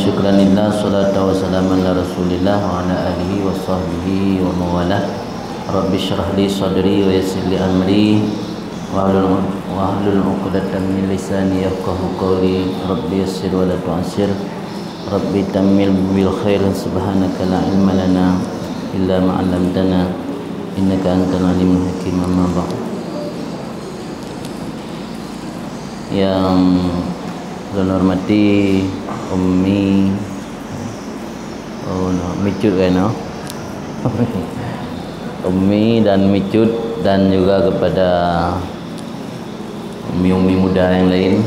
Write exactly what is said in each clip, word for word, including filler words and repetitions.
Syukranillah, salatu wa salaman ala Rasulillah wa ala alihi wa sahbihi wa mawalah. Rabbi syrah li sadri wa yassir li amri, wahlul, wahlul uqdatan min lisani yafqahu qawli. Rabbi yassir wa la tu'assir. Rabbi tammil bil khair. Subhanaka la ilma lana illa ma 'allamtana, innaka antal alimul hakim. Amma ba'd. Yang ulôn hormati Ummi, oh, no, Micut kan, no? Ummi dan Micut, dan juga kepada ummi-ummi muda yang lain.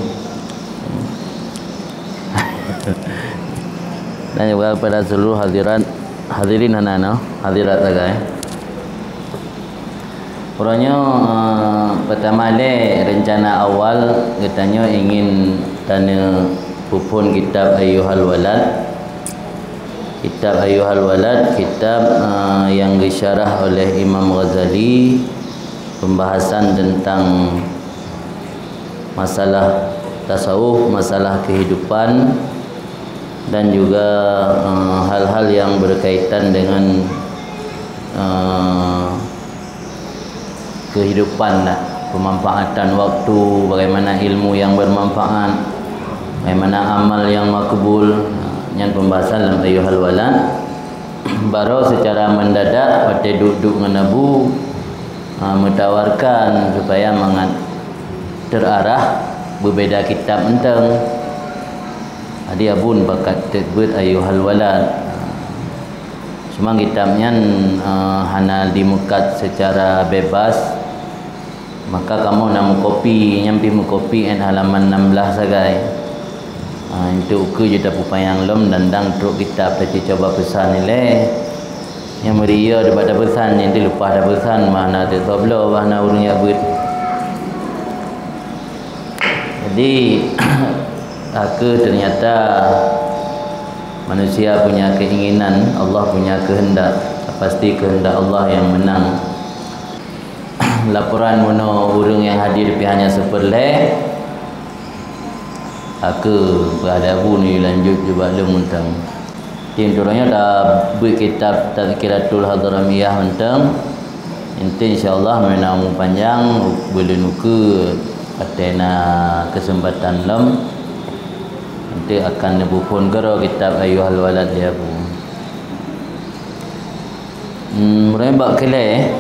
Dan juga kepada seluruh hadirat, hadirin hana, no? Hadirat sagai. Uroe nyoe, eh, pertama lé rencana awal geutanyoe ingin taneuk peuphon kitab Ayyuhal Walad. Kitab Ayyuhal Walad, kitab, eh, yang disyarah oleh Imam Ghazali, pembahasan tentang masalah tasawuf, masalah kehidupan, dan juga, eh, hal-hal yang berkaitan dengan, eh, kehidupan lah, pemanfaatan waktu, bagaimana ilmu yang bermanfaat, bagaimana amal yang makbul. Nyan pembahasan lam Ayyuhal Walad. Baroe secara mendadak watée duek-duek ngon Abu, ha, meutawarkan supaya mangat terarah beubeda kitab mantong. Jadi Abu pakat teuk beuet Ayyuhal Walad. Cuma kitab nyan, eh, hana dimeukat secara bebas, maka kamoe na meukopi, nyan pih meukopi 'an halaman enam belas sagai. Ah, enteuk ukeue jeuet tapupanyang lom dan dang trok kitab teucucoe bak peusan ilée. Nyang meuri yo deuh bak tapeusan, nyan teuh leupah tapeusan, bah na teuh soe bloe, bah na ureuëng jak beuet. Jadi, aku ternyata manusia punya keinginan, Allah punya kehendak. Pasti kehendak Allah yang menang. Laporan meunoe ureuëng nyang hadir pih hanya siper lhée. Aku beuadabu ni lanjut jubak leuem mantong. Tim turunnya dah beuet kitab Tazkiratul Hadramiyah mantong. Inti insya-Allah meunang panjang, buleuen ukeue atena kesempatan lom. Nanti akan neubuphon keudroe kitab Ayyuhal Walad ya bu. Hmm, mulai bak keulhée.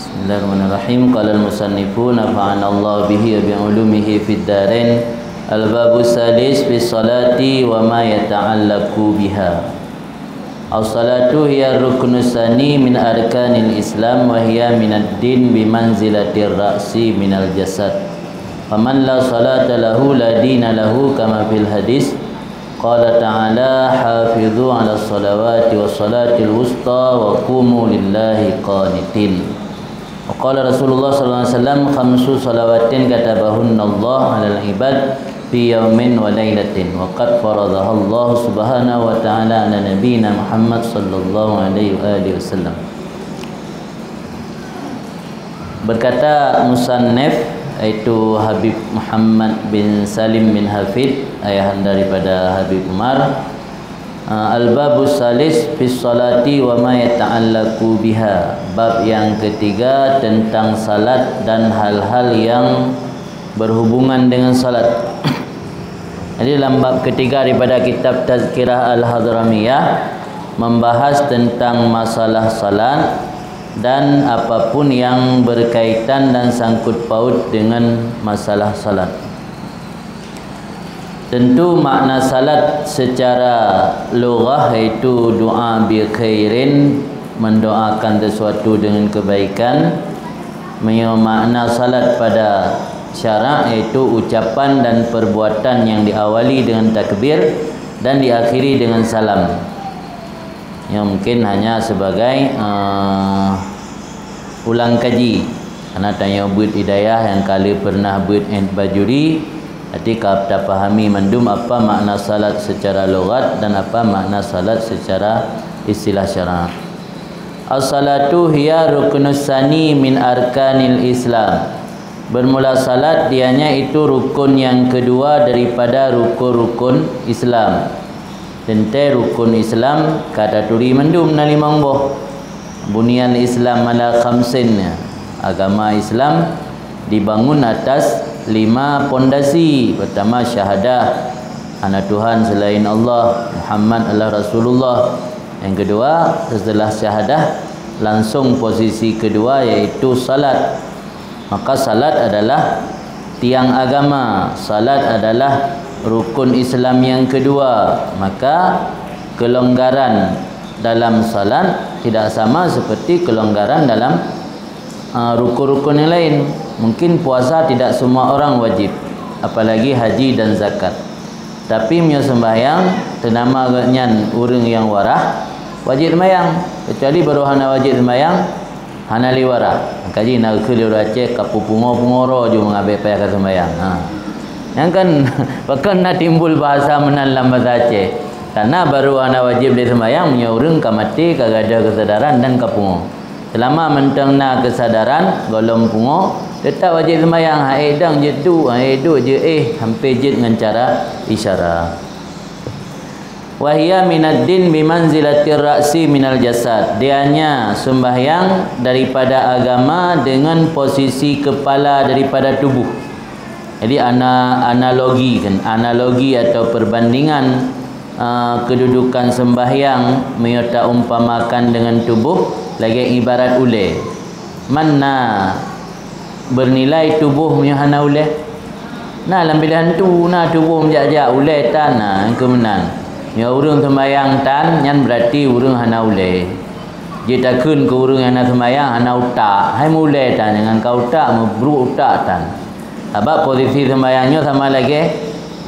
Bismillahirrahmanirrahim. Qala al-musannifu nafa'anallahu bihi wa bi ulumihi fid darain. Al-babu salis fi salati wa ma yata'allaqu biha. As-salatu hiya ruknu sani min arkanil Islam wa hiya minad din bi manzilatir ra'si minal jasad. Faman la salata lahu la dina lahu kama fil hadis. Qala ta'ala, "Hafizu 'alas salawati was salatil wusta wa qumu lillahi qanitin." Wa qala Rasulullah sallallahu alaihi wasallam, "Khamsu salawatin katabahunna Allah 'alal ibad fi yaumin wa lailatin, wa qad faradahallahu subhanahu wa ta'ala 'ala nabiyyina Muhammad sallallahu alaihi wa alihi wasallam." Berkata musannif, yaitu Habib Muhammad bin Salim bin Hafid, ayahanda daripada Habib Umar, eh, Al-Babus Salis fi Salati wa ma yata'allaqu biha, bab yang ketiga tentang salat dan hal-hal yang berhubungan dengan salat. Jadi dalam bab ketiga daripada kitab Tazkirah Al-Hadramiyah membahas tentang masalah salat dan apapun yang berkaitan dan sangkut paut dengan masalah salat. Tentu makna salat secara lughah yaitu doa bi khairin, mendoakan sesuatu dengan kebaikan. Meunyoe makna salat pada syarak yaitu ucapan dan perbuatan yang diawali dengan takbir dan diakhiri dengan salam. Yang mungkin hanya sebagai, eh, ulang kaji. Karena tanyoe beuet hidayah nyang ka lheueh pernah beuet 'an bajuri, até ka tapahami mandum apa makna salat secara logat dan apa makna salat secara istilah syarak. As-salatu hiya ruknus sani min arkanil Islam. Bermula salat, dianya itu rukun yang kedua daripada rukun-rukun Islam. Teuntée rukun Islam ka taturi mandum na limong boh. Buniyal Islam ala khamsin. Agama Islam dibangun atas lima pondasi. Pertama, syahadah, hana Tuhan selain Allah, Muhammad adalah Rasulullah. Yang kedua, setelah syahadah, langsung posisi kedua, yaitu salat. Maka salat adalah tiang agama, salat adalah rukun Islam yang kedua. Maka kelonggaran dalam salat tidak sama seperti kelonggaran dalam, ah, rukun-rukun yang lain. Mungkin puasa tidak semua orang wajib, apalagi haji dan zakat. Tapi meunyoe sembahyang, teunama geuhnyan ureuëng nyang warah, wajéb seumayang. Keucuali barô hana wajéb seumayang, hana lé warah. Kaji na keu lé ureuëng Aceh ka peupungo-pungo droe ju meungabék payah ka seumayang. Ha. Nyang kan, pakon na timbul bahasa meunan lam bahasa Aceh. Karena barô hana wajéb lé seumayang, meunyoe ureuëng ka maté, ka gadôh keusadaran dan ka pungo. Seulama mantong na keusadaran, gohlom pungo, teutap wajéb seumayang, han ék dong jeuet duek, han ék duek jeuet éh, sampoe jeuet ngon cara isyara. Wahia minad din bimanzilatir ra'si minal jasad. Dianya sembahyang daripada agama dengan posisi kepala daripada tubuh. Jadi, ana-, analogi kan, analogi atau perbandingan, ah, kedudukan sembahyang meunyoe taumpamakan dengan tubuh lagée ibarat ulée. Man na bernilai tuboh meunyoe hana ulée? Na lam biléh hantu, na tuboh meujak-jak ulée tan, na keu meunan. Meunyoe ureuëng seumayang tan, nyan beurati ureuëng hana ulée. Jeuet takheun keu ureuëng nyang hana seumayang, hana utak. Hai meuulée tan, nyan ka utak, meubrok utak tan. Sabab posisi seumayang nyoe sama lagée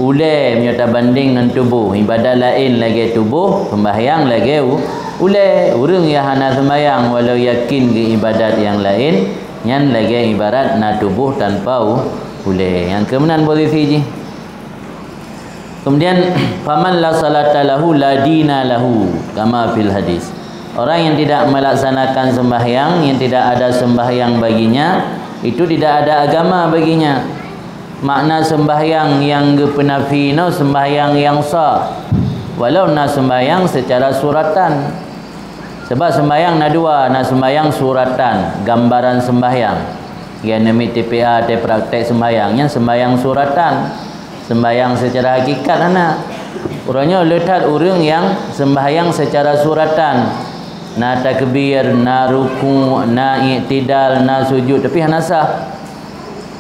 ulée meunyoe tabandeng ngon tuboh. Ibadat laén lagée tuboh, sembahyang lagée u-, ulée. Ureuëng nyang hana seumayang walau yakin geuibadat nyang laén, nyan lagée ibarat na tuboh tanpa u-, ulée. Nyang keu meunan posisi jih. Kemudian, "Faman la salata lahu la dina lahu," kama fil hadis. Orang yang tidak melaksanakan sembahyang, yang tidak ada sembahyang baginya, itu tidak ada agama baginya. Makna sembahyang nyang geupeunafi nyoe sembahyang nyang sah, walau na sembahyang secara suratan. Sebab sembahyang na dua, na sembahyang suratan, gambaran sembahyang. Nyang neumiet T P A, teu praktek sembahyang, nyan sembahyang suratan. Sembahyang secara hakikat hana. Uroe nyoe le that ureuëng nyang sembahyang secara suratan. Na takbir, na ruku', na iktidal, na sujud, tapi hana sah.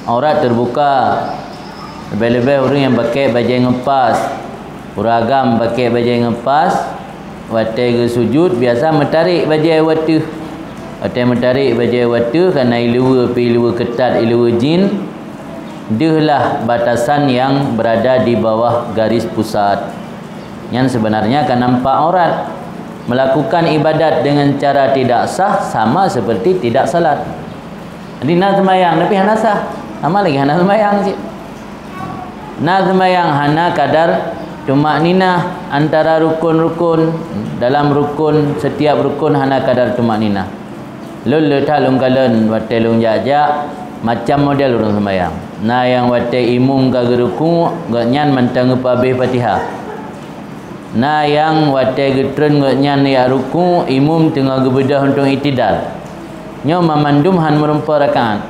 Aurat terbuka. Leubeh-leubeh ureuëng nyang pakai bajée ngepas. Ureuëng agam pakai bajée ngepas, watée geusujud biasa meutarek bajée u ateueh. Watée meutarek bajée u ateueh, kana iluweue pih iluweue keutat, iluweue jin, deuhlah batasan nyang berada di bawah garis pusat. Nyan sebenarnya ka nampak aurat. Melakukan ibadat dengan cara tidak sah sama seperti tidak salat. Jadi na seumayang tapi hana sah, sama lagée hana seumayang cit. Na seumayang hana kadar tumakninah antara rukun-rukun, dalam rukun, setiap rukun hana kadar tumakninah. Lôn le that lôn kalon watée lôn jak-jak, macam model ureuëng seumayang. Na nyang watée imum ka geuruku, gobnyan mantong geupeuhabéh Fatihah. Na nyang watée geutreun gobnyan jak ruku, imum teungoh geubeudôh untông iktidal. Nyoe mamandum han meurumpok rakaat.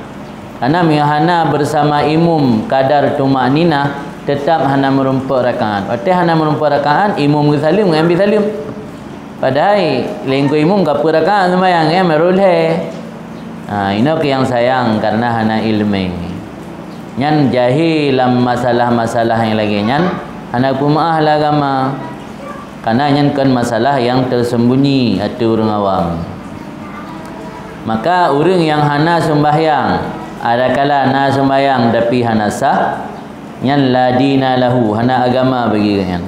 Karena meunyoe hana bersama imum kadar tumakninah, teutap hana meurumpok rakaat. Watée hana meurumpok rakaat, imum geusaleuem, ngon ambi saleuem. Padahai lingkue imum ka peue rakaat seumayang, ngon ambi lhée. Ha, inoe keu nyang sayang karena hana iéleumé. Nyan jahé lam masalah-masalah nyang lagée nyan, hana peumeuáh lé agama. Karena nyan kon masalah nyang tersembunyi ateueh ureuëng awam. Maka ureuëng nyang hana seumbahyang, adakala na seumbahyang tapi hana sah, nyan la dina lahu, hana agama bagi gobnyan.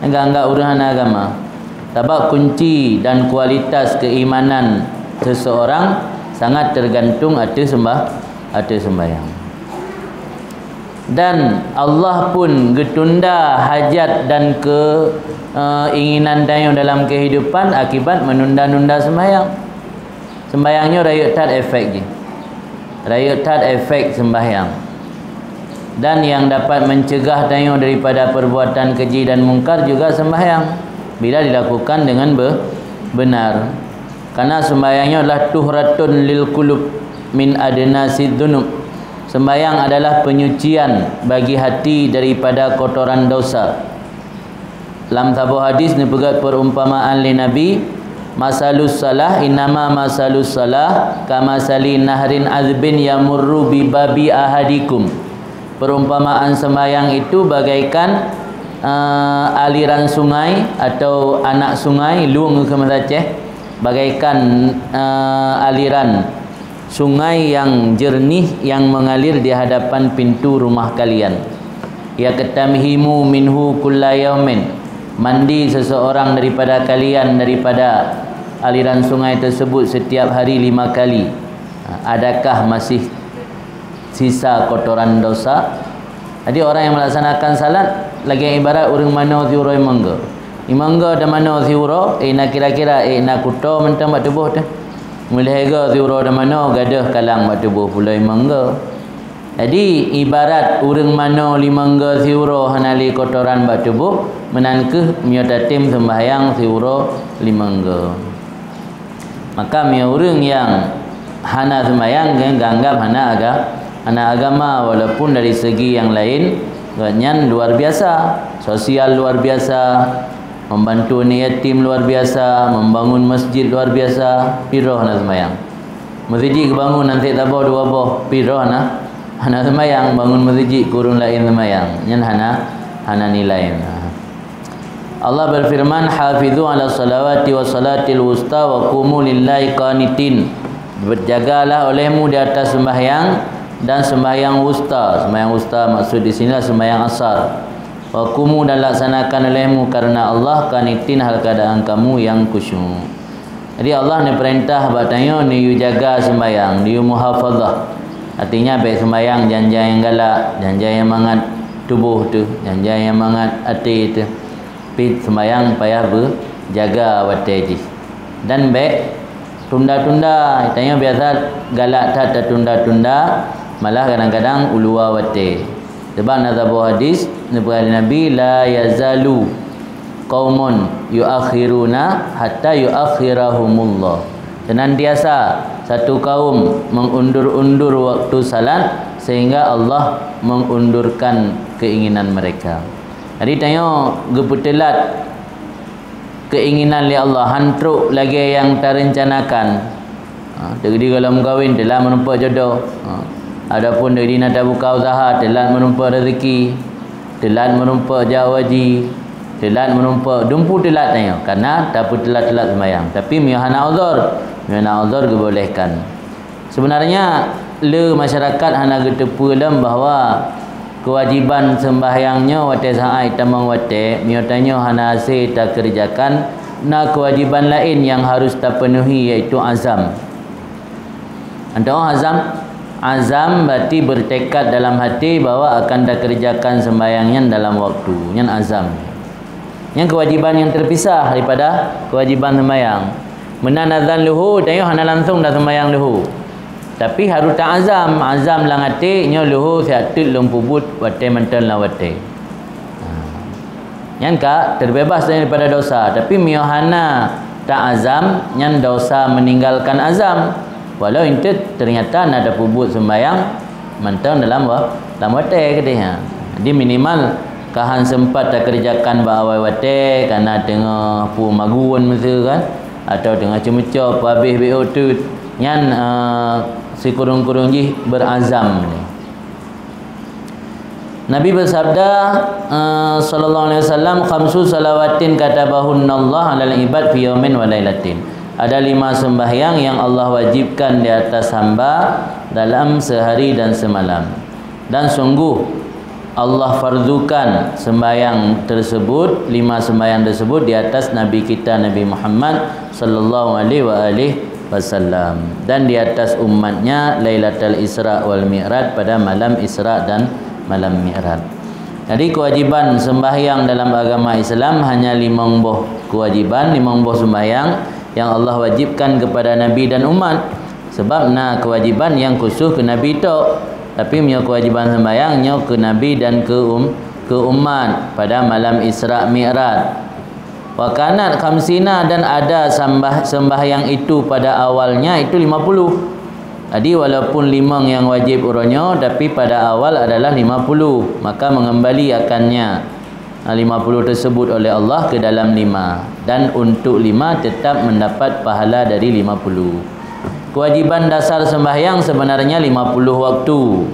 Anggap-anggap ureuëng hana agama. Sabab kunci dan kualitas keimanan seseorang sangat tergantung ateueh seumbah-, ateueh seumbahyang. Dan Allah pun geutunda hajat dan ke-, eh, inginan tanyoe dalam kehidupan akibat menunda-nunda seumbahyang. Seumbahyang nyoe rayeuk that efek jih. Rayeuk that efek sembahyang. Dan yang dapat mencegah tanyoe daripada perbuatan keji dan mungkar juga sembahyang, bila dilakukan dengan be-, benar. Karena sembahyang nyoe adalah tuhratun lil qulub min adnasid dzunub. Sembahyang adalah penyucian bagi hati daripada kotoran dosa. Lam saboh hadis neupeugah perumpamaan lé Nabi, "Masalus salah, innama masalus salah, kamasali nahrin azbin yamurru bi babi ahadikum." Perumpamaan sembahyang itu bagaikan, eh, aliran sungai atau anak sungai, lueng keu bahasa Aceh, bagaikan, eh, aliran sungai yang jernih yang mengalir di hadapan pintu rumah kalian. Yaqtamihimu minhu kulla yaumin. Mandi seseorang daripada kalian daripada aliran sungai tersebut setiap hari lima kali. Adakah masih sisa kotoran dosa? Jadi orang yang melaksanakan salat lagèe ibarat ureueng manoe siuroe mangga. Imangga dan manoe siuroe, eh, na kira-kira, eh, na kuto mantong bak tuboh teuh. Meulhèe ga siuroe dan manoe gadôh kalang bak tuboh pulo imangga. Jadi, ibarat ureueng manoe limangga siuroe hana lé kotoran bak tuboh, meunan kheueh meunyoe tatem seumbahyang siuroe limangga. Maka meunyoe ureueng nyang hana seumbahyang, geuanggap hana aga-, hana agama, walaupun dari segi nyang laén gobnyan luar biasa, sosial luar biasa, membantu aneuk yatim luar biasa, membangun masjid luar biasa, pih droe hana seumbahyang. Masjid geubangun, han sép saboh dua boh, pih droe hana, hana seumbahyang, bangun masjid keu ureueng laén seumbahyang. Nyan hana, hana nilai. Allah berfirman, "Hafizu 'ala salawati wa salatil wusta wa qumu lillahi qanitin." Berjagalah olehmu di atas sembahyang dan sembahyang wusta. Sembahyang wusta maksud di sinilah sembahyang asar. "Wa qumu," dan laksanakan olehmu karena Allah, "qanitin," hal keadaan kamu yang khusyuk. Jadi Allah neupeurintah bak tanyoe neuyue jaga sembahyang, neuyue muhafazah. Artinya, bèk sembahyang jan-jan nyang galak, jan-jan nyang mangat tuboh teuh, jan-jan nyang mangat até teuh. Pih seumbahyang payah beujaga watèe jih. Dan bèk tunda-tunda. Tanyoe biasa galak that tatunda-tunda, malah kadang-kadang u luwa watèe. Sabab na saboh hadis neupeugah lé Nabi, "La yazalu qaumun yuakhiruna hatta yuakhirahumullah." Senantiasa satu kaum mengundur-undur waktu salat sehingga Allah mengundurkan keinginan mereka. Jadi, tanyoe geupeuteulat keinginan lé Allah, han trok lagèe nyang tarencanakan. Ha, teuk di goh lom meukawen, teulat meurumpok jodoh. Ha, ataupun teuk di na tabuka usaha, teulat meurumpok rezeki, teulat meurumpok jak haji, teulat meurumpok dumpu teulat tanyoe, karena tapeuteulat-teulat seumbahyang. Tapi meunyoe hana uzur, meunyoe hana uzur geubolehkan. Seubeunarnya, le masyarakat hana geuteupeue lom bahwa keuwajiban seumbahyang nyoe watèe saát tamong watèe, meunyoe tanyoe hana hase takeureujakan, na keuwajiban laén nyang harôh tapeunuhi, yaitu azam. Mantong azam, azam berarti bertekad dalam hati bahwa akan takeureujakan seumbahyang nyan dalam waktu. Nyan azam. Nyan keuwajiban nyang teupisah daripada keuwajiban seumbahyang. Meunan azan luhô, tanyoe hana langsong taseumbahyang luhô. Tapi harôh taazam, azam lam até, nyoe luhô siat teuk lôn peubuet watèe mantong lam watèe. Ha. Nyan ka teubeubaih daripada dosa. Tapi meunyoe hana taazam, nyan dosa meninggalkan azam. Walau intet teunyata na tapeubuet seumbahyang mantong dalam wa-, lam watèe keudéh, ha. Jadi minimal ka han seumpat takeureujakan bak awai watèe, kana teungoh peue magun miseue kan, atau teungoh ceumeucok, peue habéh beuôt teuk. Nyan, eh, sikureueng-kureueng jih beurazam. Nabi beusabda, eh, sallallahu alaihi wasallam, "Khamsu salawatin katabahunallahu 'alal ibad fi yaumin wa lailatin." Ada lima sembahyang yang Allah wajibkan di atas hamba dalam sehari dan semalam. Dan sungguh Allah fardukan sembahyang tersebut, lima sembahyang tersebut di atas Nabi kita Nabi Muhammad sallallahu alaihi wa alihi wasallam, dan di atas umatnya Lailatul Isra wal Mi'raj, pada malam Isra dan malam Mi'raj. Jadi kewajiban sembahyang dalam agama Islam hanya limong boh kewajiban, limong boh sembahyang yang Allah wajibkan kepada Nabi dan umat. Sebab na keuwajiban nyang khusus keu Nabi tok, tapi meunyoe keuwajiban seumbahyang nyoe keu Nabi dan keu um-, keu umat pada malam Isra Mi'raj. Wa kanat khamsina, dan ada sambah-, sembahyang itu pada awalnya itu lima puluh. Jadi, walaupun limong nyang wajéb uroe nyoe, tapi pada awal adalah lima puluh, maka mengembali akannya, ah, lima puluh tersebut oleh Allah ke dalam lima, dan untuk lima tetap mendapat pahala dari lima puluh. Kewajiban dasar sembahyang sebenarnya lima puluh waktu.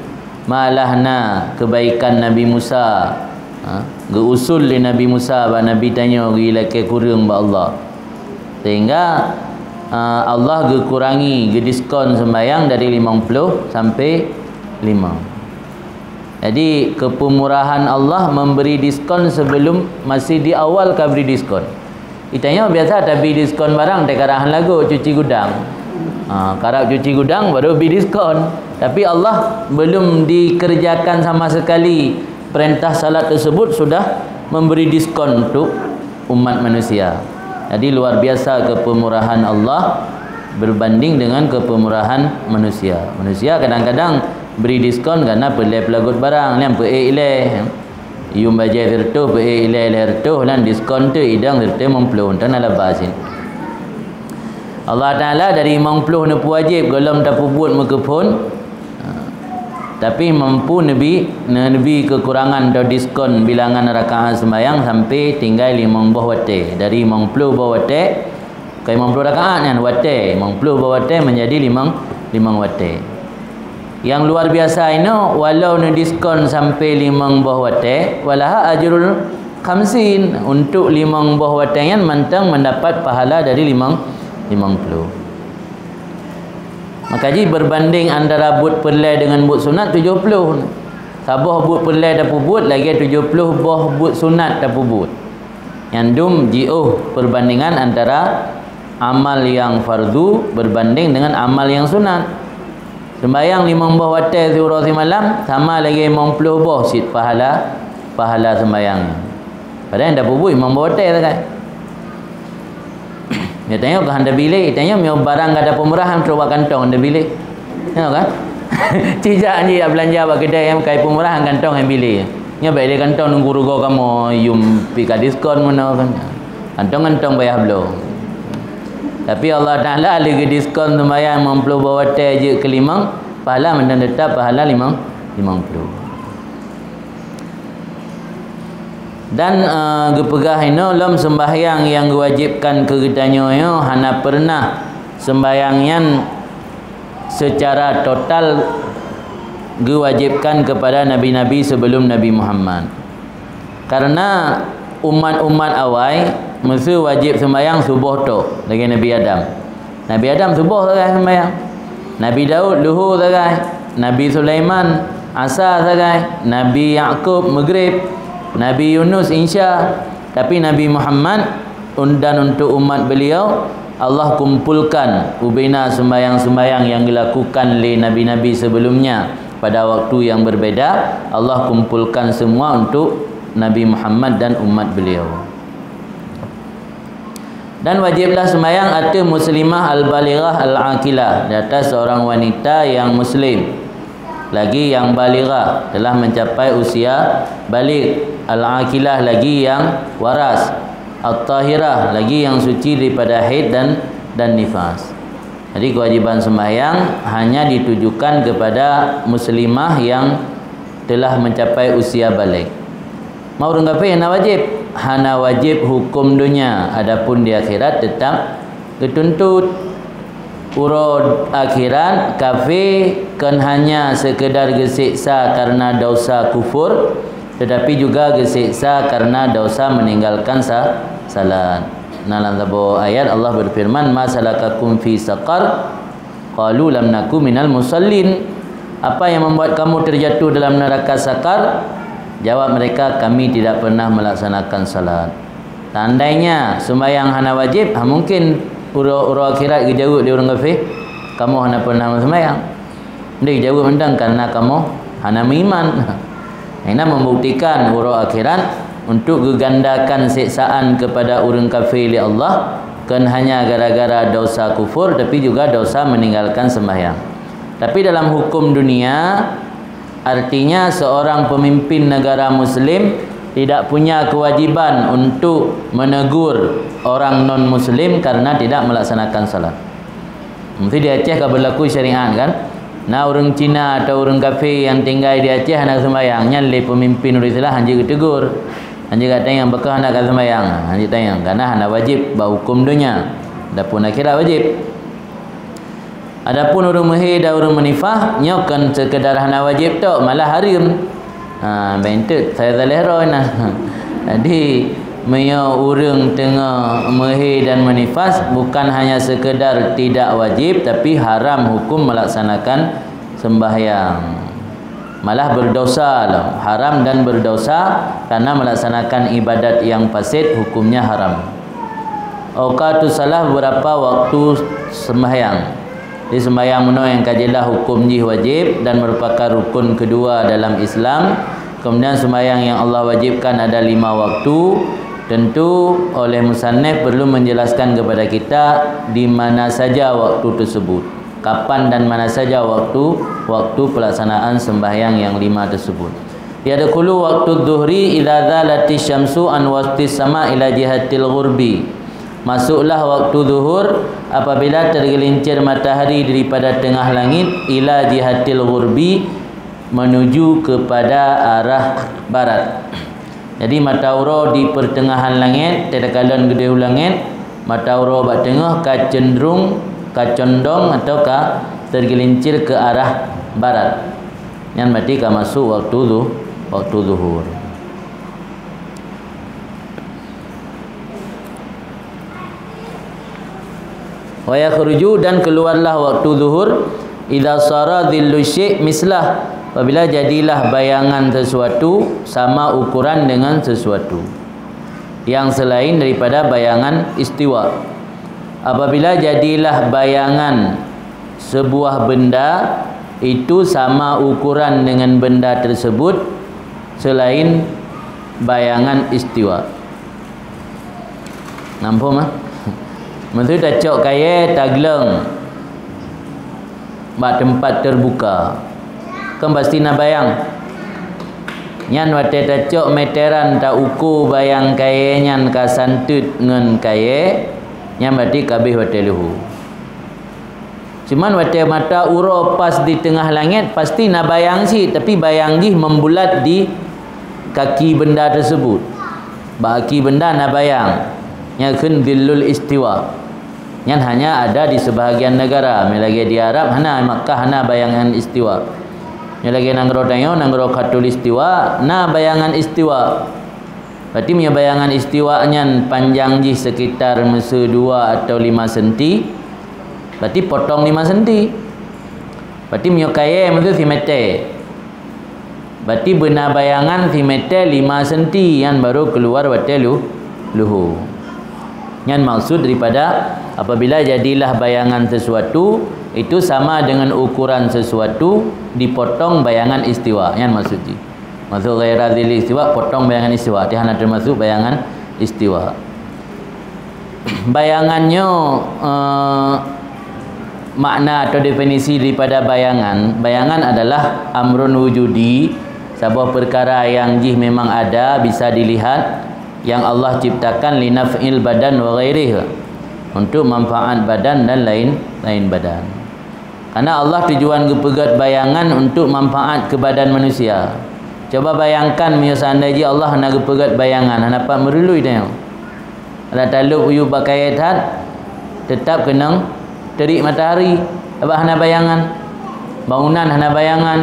Malah na kebaikan Nabi Musa, ha, geuusul lé Nabi Musa bak Nabi tanyoe geulakée kureueng bak Allah. Sehingga, ah, Allah geukurangi, geudiskon sembahyang dari limong puluh sampai lima. Jadi, kepeumurahan Allah memberi diskon sebelum masih di awal ka bri diskon. Geutanyoe biasa tabi diskon barang, teuka hana lagot cuci gudang. Ha, karab cuci gudang baru bi diskon. Tapi Allah belum dikerjakan sama sekali perintah salat tersebut sudah memberi diskon untuk umat manusia. Jadi, luar biasa kepemurahan Allah berbanding dengan kepemurahan manusia. Manusia kadang-kadang beri diskon karena peureulée peulagot barang, nyan peuék ilée. Yuem bajée sireutôh, peuék ilée lhée reutôh, nyan diskon teuk idong sireutôh limong ploh, nyan na laba cit. Allah Taala dari limong ploh neupeuwajéb gohlom tapeubuet meukeuphon, tapi mampu neubi, neubi keukurangan atau diskon bilangan rakaat sembahyang sampai tinggai limong boh watée. Dari limong ploh boh watée, bukan limong ploh rakaat nyan, watée. Limong ploh boh watée menjadi limong, limong watée. Nyang luar biasa inoe, walau neudiskon sampai limong boh watée, walaha ajrul khamsin, untuk limong boh watée nyan mantong mendapat pahala dari limong, limong ploh. Maka jih berbanding antara buet peureulée dengan buet sunat tujoh ploh. Saboh buet peureulée tapeubuet lagée tujoh ploh boh buet sunat tapeubuet. Nyan dum jiôh perbandingan antara amal nyang fardu berbanding dengan amal nyang sunat. Sembahyang limong boh watée siuroe simalam sama lagée limong ploh boh cit pahala, pahala sembahyang. Padahai nyang tapeubuet limong boh watée sagai. Nyoe tanyoe ka hana tabi lé, tanyoe meunyoe barang ka tapeumurah, trok bak kantong tabi lé. Nyoe kan? Cijak jih jak beulanja bak keudée nyang ka jipeumurah, kantong nyang bi lé. Nyoe bék lé kantong nunggu rugoe kamoe, yum pih ka diskon meunoe kan. Kantong-kantong payah bloe. Tapi Allah Taala lé geudiskon sembahyang limong ploh boh watée jeuet keu limong, pahala mantong teutap pahala limong, limong ploh. Dan, eh, geupeugah inoe lom sembahyang nyang geuwajibkan keu geutanyoe nyoe hana peureunah sembahyang nyan seucara total geuwajibkan keupada nabi-nabi sebelum Nabi Muhammad. Karena umat-umat awai meuseu wajéb sembahyang suboh tok lagée Nabi Adam. Nabi Adam suboh sagai sembahyang. Nabi Daud luhô sagai. Nabi Sulaiman asa sagai. Nabi Yakub maghrib. Nabi Yunus insya. Tapi Nabi Muhammad un-, dan untuk umat beliau, Allah kumpulkan ubena sembahyang-sembahyang yang dilakukan lé nabi-nabi sebelumnya pada waktu yang berbeda. Allah kumpulkan semua untuk Nabi Muhammad dan umat beliau. Dan wajiblah sembahyang ateueh muslimah al-balighah al-aqilah, di atas seorang wanita yang muslim, lagi yang balighah, telah mencapai usia baligh, al-aqilah, lagi yang waras, at-tahirah, lagi yang suci daripada haid dan, dan nifas. Jadi, kewajiban sembahyang hanya ditujukan kepada muslimah yang telah mencapai usia baligh. Ma ureuëng kafé hana wajéb, hana wajéb huköm donya, adapun di akhirat teutap geutuntut. Uroe akhirat, kafé kon hanya seukeudar geuseksa kareuna desya kufur, teutapi juga geuseksa kareuna desya meuninggalkan sa-, salat. Na lam saboh ayat Allah beufeureuman, "Ma salakakum fi saqar?" Qalu lam naku minal musallin. "Apa yang membuat kamu terjatuh dalam neraka Sakar?" Jawab mereka, "Kami tidak pernah melaksanakan salat." Seandainya sembahyang hana wajib, ha, mungkin uroe, uroe akhirat geujaweueb lé ureuëng kafé, "Kamoe hana pernah sembahyang." Nyan geujaweueb mantong, "Karena kamoe hana meuiman." Ini membuktikan uroe akhirat untuk geugandakan siksaan kepada ureuëng kafé lé Allah, Bukan hanya gara-gara dosa kufur, tapi juga dosa meninggalkan sembahyang. Tapi dalam hukum dunia, artinya seorang pemimpin negara muslim tidak punya kewajiban untuk menegur orang non-muslim karena tidak melaksanakan salat. Mesti di Aceh ka berlaku syariat, kan? Na ureuëng Cina atau ureuëng kafé nyang tinggai di Aceh hana sembahyang, nyan lé pemimpin ureuëng Islam hanjeuet geutegur. Hanjeuet geutanyoe, "Bukon hana ka sembahyang?" Hanjeuet tanyoe, karena hana wajib bak hukum dunia. Adapun akhirat wajib. Adapun ureuëng meuhé dan ureuëng meunifas, nyoe kon sekedar hana wajib tok, malah hareuem. Ha, bèk enteuk saya salah roh nah. Jadi, meunyoe ureuëng teungoh meuhé dan meunifas, bukan hanya sekedar tidak wajib, tapi haram hukum melaksanakan sembahyang. Malah berdosa lah, haram dan berdosa karena melaksanakan ibadat yang fasid, hukumnya haram. Awqatus salah, beberapa waktu sembahyang. Jadi, sembahyang meunyoe nyang ka jeulaih hukum jih wajib dan merupakan rukun kedua dalam Islam. Kemudian, sembahyang yang Allah wajibkan ada lima waktu. Tentu oleh musannif perlu menjelaskan kepada kita di mana saja waktu tersebut, kapan dan mana saja waktu, waktu pelaksanaan sembahyang yang lima tersebut. Yadkhulu waqtu dhuhri idza zalatis syamsu an wastis sama ila jihatil ghurbi. Masuklah waktu zuhur apabila tergelincir matahari daripada tengah langit ila jihatil ghurbi, menuju kepada arah barat. Jadi, mata uroe di pertengahan langit, teukalon geudeh u langit, mata uroe bak teungoh ka cenderung, ka condong atau ka tergelincir ke arah barat. Nyan berarti ka masuk waktu zu-, waktu zuhur. Wa yakhruju, dan keluarlah waktu zuhur, idza sara dhillu syai' mislah, apabila jadilah bayangan sesuatu sama ukuran dengan sesuatu yang selain daripada bayangan istiwa. Apabila jadilah bayangan sebuah benda itu sama ukuran dengan benda tersebut selain bayangan istiwa. Nampak mah? Meuseu tacok kayèe tagleueng bak teumpat teubuka, kan pasti na bayang. Nyan watèe tacok meteran, ta uko bayang kayèe nyan ka santeut ngon kayèe, nyan berarti ka abéh watèe luho. Cuman watèe mata uroe pas di teungoh langét, pasti na bayang cit, tapi bayang jih membulat di kaki benda tersebut. Bak kaki benda na bayang. Nyan kheun dhillul istiwa. Nyan hanya ada di sebahagian negara. Meulagèe di Arab hana, Makkah hana bayangan istiwa. Meulagèe nanggroe tanyoe, nanggroe Khatulistiwa, na bayangan istiwa. Berarti meunyoe bayangan istiwa nyan panjang jih sekitar meuseu dua atau lima senti, berarti potong lima senti. Berarti meunyoe kayèe meuseu simètè, berarti beuna bayangan simètè lima senti, nyan baru keluar watèe lu-, luho. Nyan maksud daripada apabila jadilah bayangan sesuatu, itu sama dengan ukuran sesuatu dipotong bayangan istiwa. Nyan maksud jih. Maksud ghaira dzil istiwa, potong bayangan istiwa. Dia hana termasuk bayangan istiwa. Bayangan nyoe, eh, makna atau definisi daripada bayangan. Bayangan adalah amrun wujudi, saboh perkara yang jih memang ada, bisa dilihat, yang Allah ciptakan linaf'il badan wa ghairih, untuk manfaat badan dan lain, lain badan. Karena Allah tujuan geupeugét bayangan untuk manfaat keu badan manusia. Cuba bayangkan, meunyoe seandai jih Allah hana geupeugét bayangan, hana pat meurului tanyoe. Adak talop u yup bak kayèe that, teutap keunong teurik matahari, sabab hana bayangan. Bangunan hana bayangan,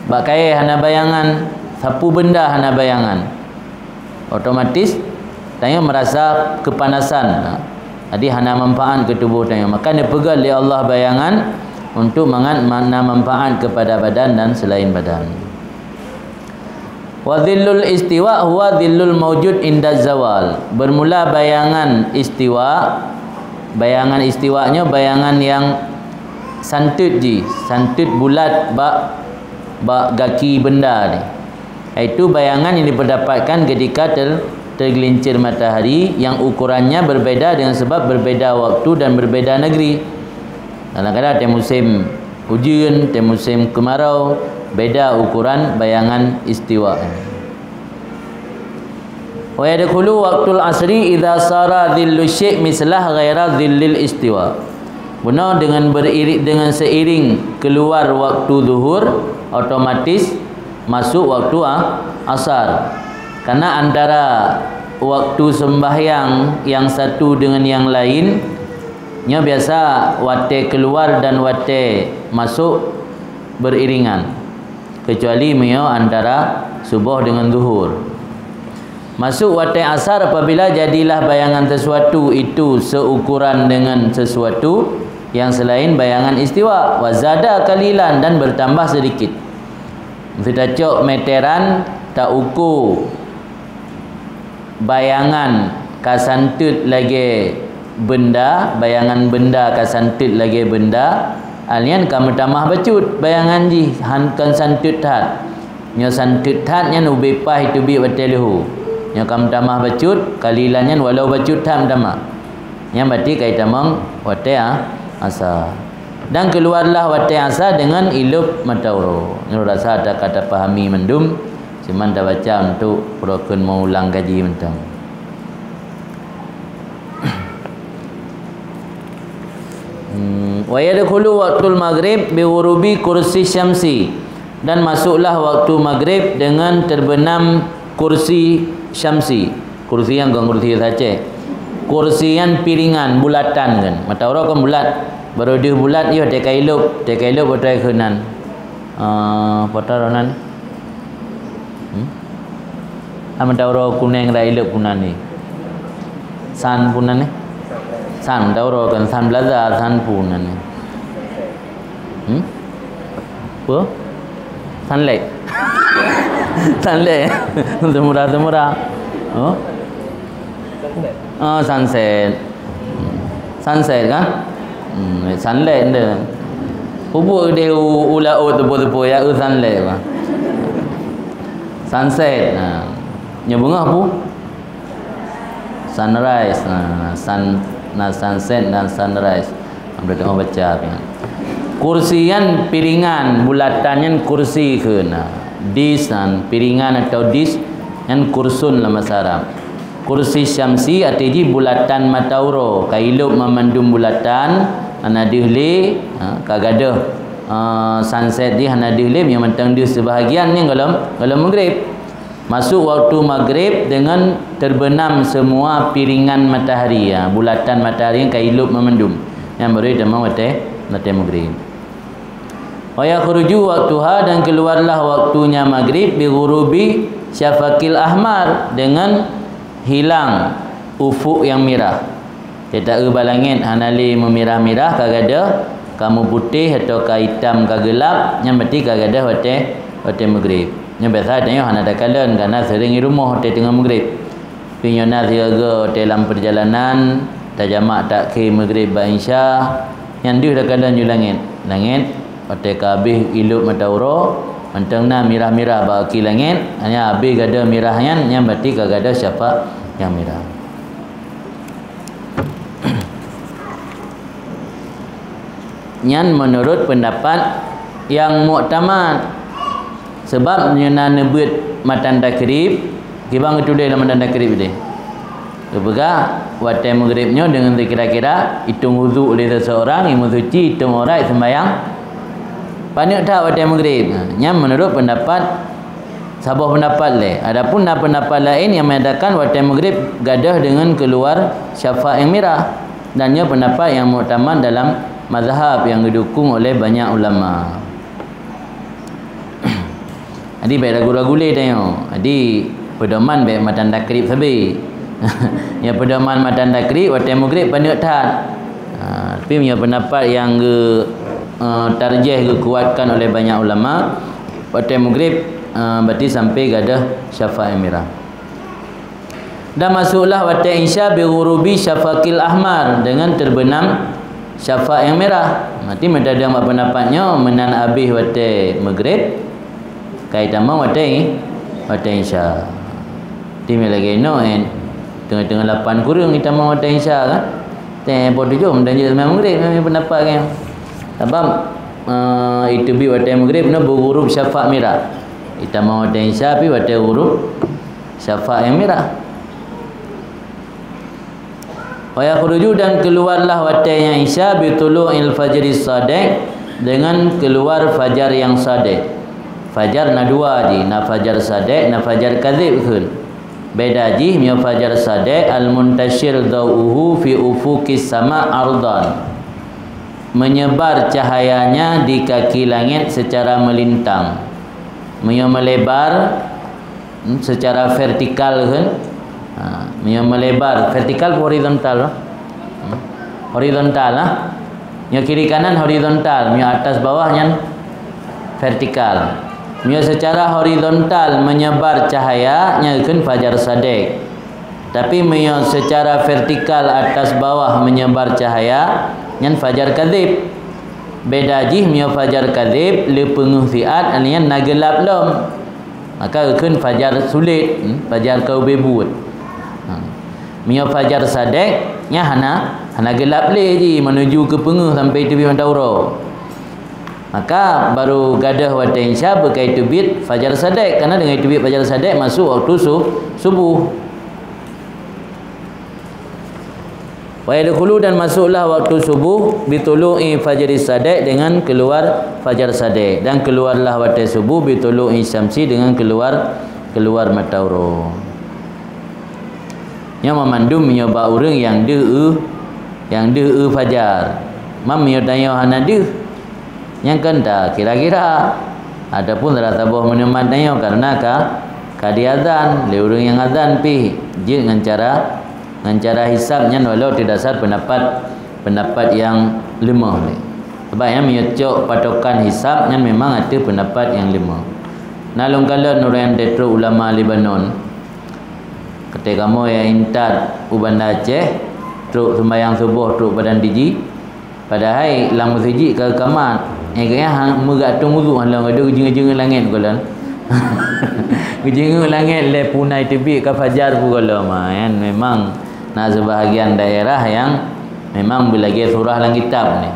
bak kayèe hana bayangan, sapeue benda hana bayangan. Otomatis, tanyoe meurasa kepanasan. Nah, jadi hana manfaat keu tuboh tanyoe. Maka neupeugét lé Allah bayangan untuk mangat ma-, na manfaat kepada badan dan selain badan. Wa dhillul istiwa huwa dhillul maujud inda zawal. Bermula bayangan istiwa, bayangan istiwa nyoe bayangan nyang santeut jih, santeut bulat bak, bak gaki benda ni. Yaitu bayangan yang diperdapatkan ketika ter-, tergelincir matahari yang ukurannya berbeda dengan sebab berbeda waktu dan berbeda negeri. Kadang-kadang watèe musim ujeuen, watèe musim kemarau, beda ukuran bayangan istiwa. Wa yadkhulu waqtul asri idza sara dhillu syai' mislah ghaira dhillil istiwa. Bunoe dengan beriring, dengan seiring keluar waktu zuhur, otomatis masuk waktu a-, asar. Karena antara waktu sembahyang yang satu dengan yang lain, nyoe biasa watèe keluar dan watèe masuk beriringan, kecuali meunyoe antara suboh dengan zuhur. Masuk watèe asar apabila jadilah bayangan sesuatu itu seukuran dengan sesuatu yang selain bayangan istiwa, wa zada qalilan, dan bertambah sedikit. Meuseuti tacok meteran, tauku bayangan ka santeut lagèe benda, bayangan benda ka santeut lagèe benda, a nyan ka meutamah bacut bayangan jih, han kon santeut that. Nyoe santeut that nyan ubé paih teubiet watèe leuhô. Nyoe ka meutamah bacut, qalilan nyan walau bacut that meutamah. Nyan berarti ka itamong watèe a-, asar. Dan keluarlah watèe asar dengan ilop mata uroe. Nyoe rasa ta-, ka tapahami mandum, cuman tabaca untuk uroe kheun meuulang kaji mantong. Hmm, wa yadkhulu waqtul maghrib bi ghurubi kursi syamsi. Dan masuklah waktu maghrib dengan terbenam kursi syamsi. Kursi nyan kon kursi saja. Kursi nyan piringan bulatan kan. Mata uroe kan bulat. Barô deuh bulat, yoh, teuka ilop, teuka ilop, teuka keunan. Ah, apa ta nan? Hmm? Ah, mata uroe kuneng rak ilop kunan ni. San punan ni. San, mata uroe kan san belaza, san punan ni. Hmm? Apa? Sunlight. Sunlight. Semurah-semurah. Oh? Oh, sunset. Sunset kan? Hmm, sunlight nde. Pupuk deh u, u laôt teupeu-teupeu ya, eu sunlight bah. Sunset. Nah. Nyoe beungoh pu? Sunrise, nah, sun-, nah, sunset dan sunrise. Ambil tengok baca kan. Kursi nyan piringan, bulatan nyan kursi kheun. Nah, dis nyan piringan atau dis nyan kursun lam bahasa Arab. Kursi syamsi arti jih bulatan mata uroe, ka ilop mamandum bulatan, hana deuh lé, ha, ka gadôh, ah, sunset jih hana deuh lé, nyang mantong deuh seubahagian nyan gohlom, gohlom maghrib. Masuk waktu maghrib dengan terbenam semua piringan matahari, ya, bulatan matahari nyang ka ilop mamandum. Nyan baru teuma watèe, watèe maghrib. Wa yakhruju waktuha, dan keluarlah waktunya maghrib, bi ghurubi syafaqil ahmar, dengan hilang ufuk yang mirah. Teuta eu bak langét hana lé meumirah-mirah, ka gadôh, ka meuputéh atau ka itam, ka geulap, nyan berarti ka gadôh watèe, watèe maghrib. Nyan biasa tanyoe hana takalon, karena sering i rumoh watèe teungoh maghrib. Tapi nyoe na sigoe watèe lam perjalanan, tajamak takhé maghrib bak isya, nyan deuh takalon ju langét. Langét watèe ka habéh ilop mata uroe, mantong na mirah-mirah bak akhé langét, hanya habéh gadôh mirah nyan, nyan berarti ka gadôh syafaq nyang mirah. Nyan meunurot peundapat nyang muktamad. Sebab nyoe na neubeuet matan takrib, kiban geutuléh lam matan takrib deh. Geupeugah, watèe maghrib nyoe deungon kira-kira itong wudhu lé seseorang, imeusuci, itong aurat, sembahyang paneuk that watèe maghrib. Nyan meunurot peundapat Saboh peundapat lé. Adapun na peundapat laén nyang menyatakan watèe maghrib gadôh deungon keuluar syafaq nyang mirah. Dan nyoe peundapat nyang muktamad dalam mazhab nyang geudukong oleh banyak ulama. Jadi, bèk ragu-ragu lé tanyoe. Jadi, peudoman bèk matan takrib sabe. Nyoe peudoman matan takrib, watèe maghrib paneuk that. Ha, tapi nyoe peundapat nyang geu-, eh, tarjih geukuatkan oleh banyak ulama. Watèe maghrib, eh, berarti sampai gadôh syafaq nyang mirah. Dan masuklah watèe isya bi ghurubi syafaqil ahmar, dengan terbenam syafaq nyang mirah. Berarti meutadong bak peundapat nyoe meunan abéh watèe maghrib, ka itamong watèe, watèe isya. Teuma lagèe nyoe, eh, teungoh-teungoh lapan kureueng jitamong watèe Isya kan. Teuh poh tujoh meudan jeuet seumayang Maghrib, nyan pendapat nyan. Sabab, eh, jiteubiet watèe Maghrib nyoe beughurub syafaq mirah. Jitamong watèe Isya pih watèe ghurub syafaq nyang mirah. Wa yakhruju, dan keluarlah watèe nyan Isya, bi tulu'il fajri shadiq, dengan keluar fajar yang shadiq. Fajar na dua jih, na fajar shadiq, na fajar kadzib kheun. Beda jih, meunyoe fajar shadiq, al-muntashir dhau'uhu fi ufuqis sama' ardan. Menyebar cahayanya di kaki langit secara melintang. Meunyoe melebar, hmm, secara vertikal kan? Ha, meunyoe melebar, vertikal atau horizontal? Hmm. Horizontal lah. Meunyoe kiri kanan horizontal, meunyoe atas bawah nyan vertikal. Meunyoe secara horizontal menyebar cahaya, nyan kheun fajar shadiq. Tapi meunyoe secara vertikal atas bawah menyebar cahaya, nyan fajar kadzib. Beda jih meunyoe fajar kadzib le peungeuh siat, nyan na geulap lom. Maka kheun fajar sulet, hmm, fajar ka ubé buet. Ha. Meunyoe fajar shadiq, nyan hana, hana geulap lé jih menuju keu peungeuh sampai teubiet mata uroe. Maka baru gadôh watèe Isya beukai teubiet fajar shadiq, karena deungon teubiet fajar shadiq masuk waktu su-, subuh. Wa yadkhulu, dan masuklah waktu subuh, bi tulu'i fajri shadiq, dengan keluar fajar shadiq, dan keluarlah watèe subuh, bi tulu'i syamsi, dengan keluar, keluar mata uroe. Nyoe meumandum meunyoe bak ureueng nyang deuh eu, nyang deuh eu fajar. Mam meunyoe tanyoe hana deuh, nyan kon ta kira-kira. Ataupun salah saboh meuneumat tanyoe karena ka, ka diazan lé ureueng nyang azan pih jeuet ngon cara, ngon cara hisab nyan walau teuh dasar pendapat, pendapat nyang leumoh lé. Sabab nyan meunyoe cok patokan hisab nyan memang ateueh pendapat nyang leumoh. Na lôn kalon ureueng nyang trok ulama Lebanon. Watèe kamoe nyang intat u Banda Aceh, trok seumbahyang suboh trok padang tiji, padahai lam meuseujid ka geukamat. Nyang geuh nyan meugeuatong udhu, hana lom geujeungeu-jeungeu langét gohlom. Geujeungeu langét lé peue na teubiet ka fajar peue gohlom. Ha, nyan memang na seubahagian daerah nyang memang beulagèe surah lam kitab nyan.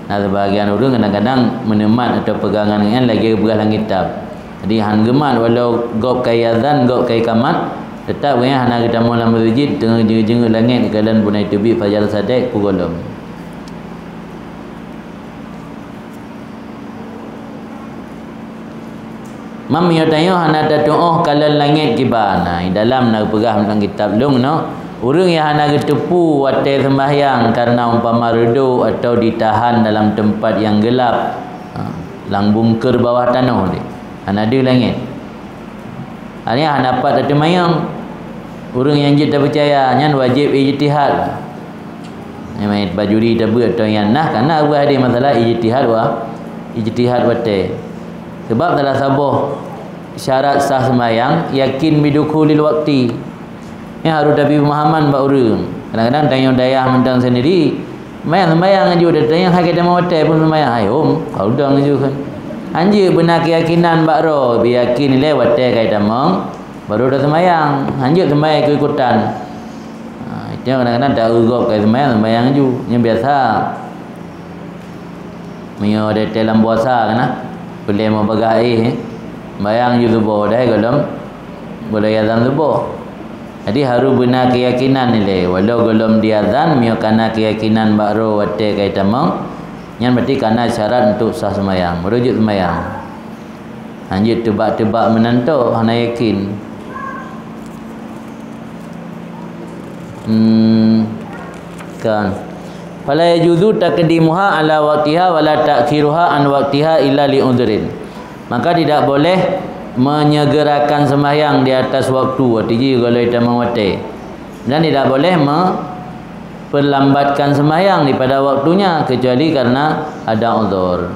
Na seubahagian ureueng kadang-kadang meuneumat atau peugangan nyan lagèe geupeugah lam kitab. Jadi, han geumat walau gob ka azan, gob ka kamat, teutap gobnyan hana geutamong lam meuseujid, teungoh jeungeu-jeungeu langét geukalon peue na teubiet fajar shadiq peue gohlom. Mam meunyoe tanyoe hana tatu'oh kalon langét kiban. Nah, dalam na geupeugah lam kitab lôn nyoe, ureueng nyang hana geuteupeue watèe seumbahyang kareuna umpama reudôk atau ditahan dalam teumpat nyang geulap, ha, lam bungkeur bawah tanoh deh. Hana deuh langét. Artinya hana pat tateumayang. Ureueng nyang jeuet tapeucaya nyan wajéb ijtihad. Nyang bajuri tabeuet atau nyang nah, kana buah hadé masalah ijtihad wa, ijtihad watèe. Sebab salah saboh syarat sah sembahyang yakin bidukhulil waqti. Nyan harôh tabi peumahaman bak ureueng. Kadang-kadang tanyoe dayah mantong sendiri, Sembahyang, sembahyang aju, datang nyang hai ka tamong watèe pun sembahyang. Hai, hom, ka udang aju kan. Hanjeuet beuna keuyakinan bak droe, beuyakin ilèe watèe ka tamong, baru tasembahyang. Hanjeuet sembahyang ikut-ikutan. Ha, itu kadang-kadang tak gop ka sembahyang, sembahyang aju. Nyan biasa. Meunyoe watèe lam puasa kan, nah, peureulèe meubagaih, eh. Sembahyang aju suboh, dahai gohlom, gohlom azan suboh. Jadi, harôh beuna keuyakinan ilèe. Walau gohlom diazan, meunyoe kana keuyakinan bak droe watèe ka tamong, nyan berarti kana syarat untuk sah sembahyang. Baru jeuet sembahyang. Hanjeuet teubak-teubak meunan toh, hana yakin. Hmm, kan. Fala yajuzu taqdimuha ala waqtiha wala ta'khiruha an waqtiha illa li udhrin. Maka tidak boleh menyegerakan sembahyang di atas waktu, arti jih golom tamong watèe. Dan tidak boleh memperlambatkan sembahyang daripada waktunya, kecuali karena ada uzur.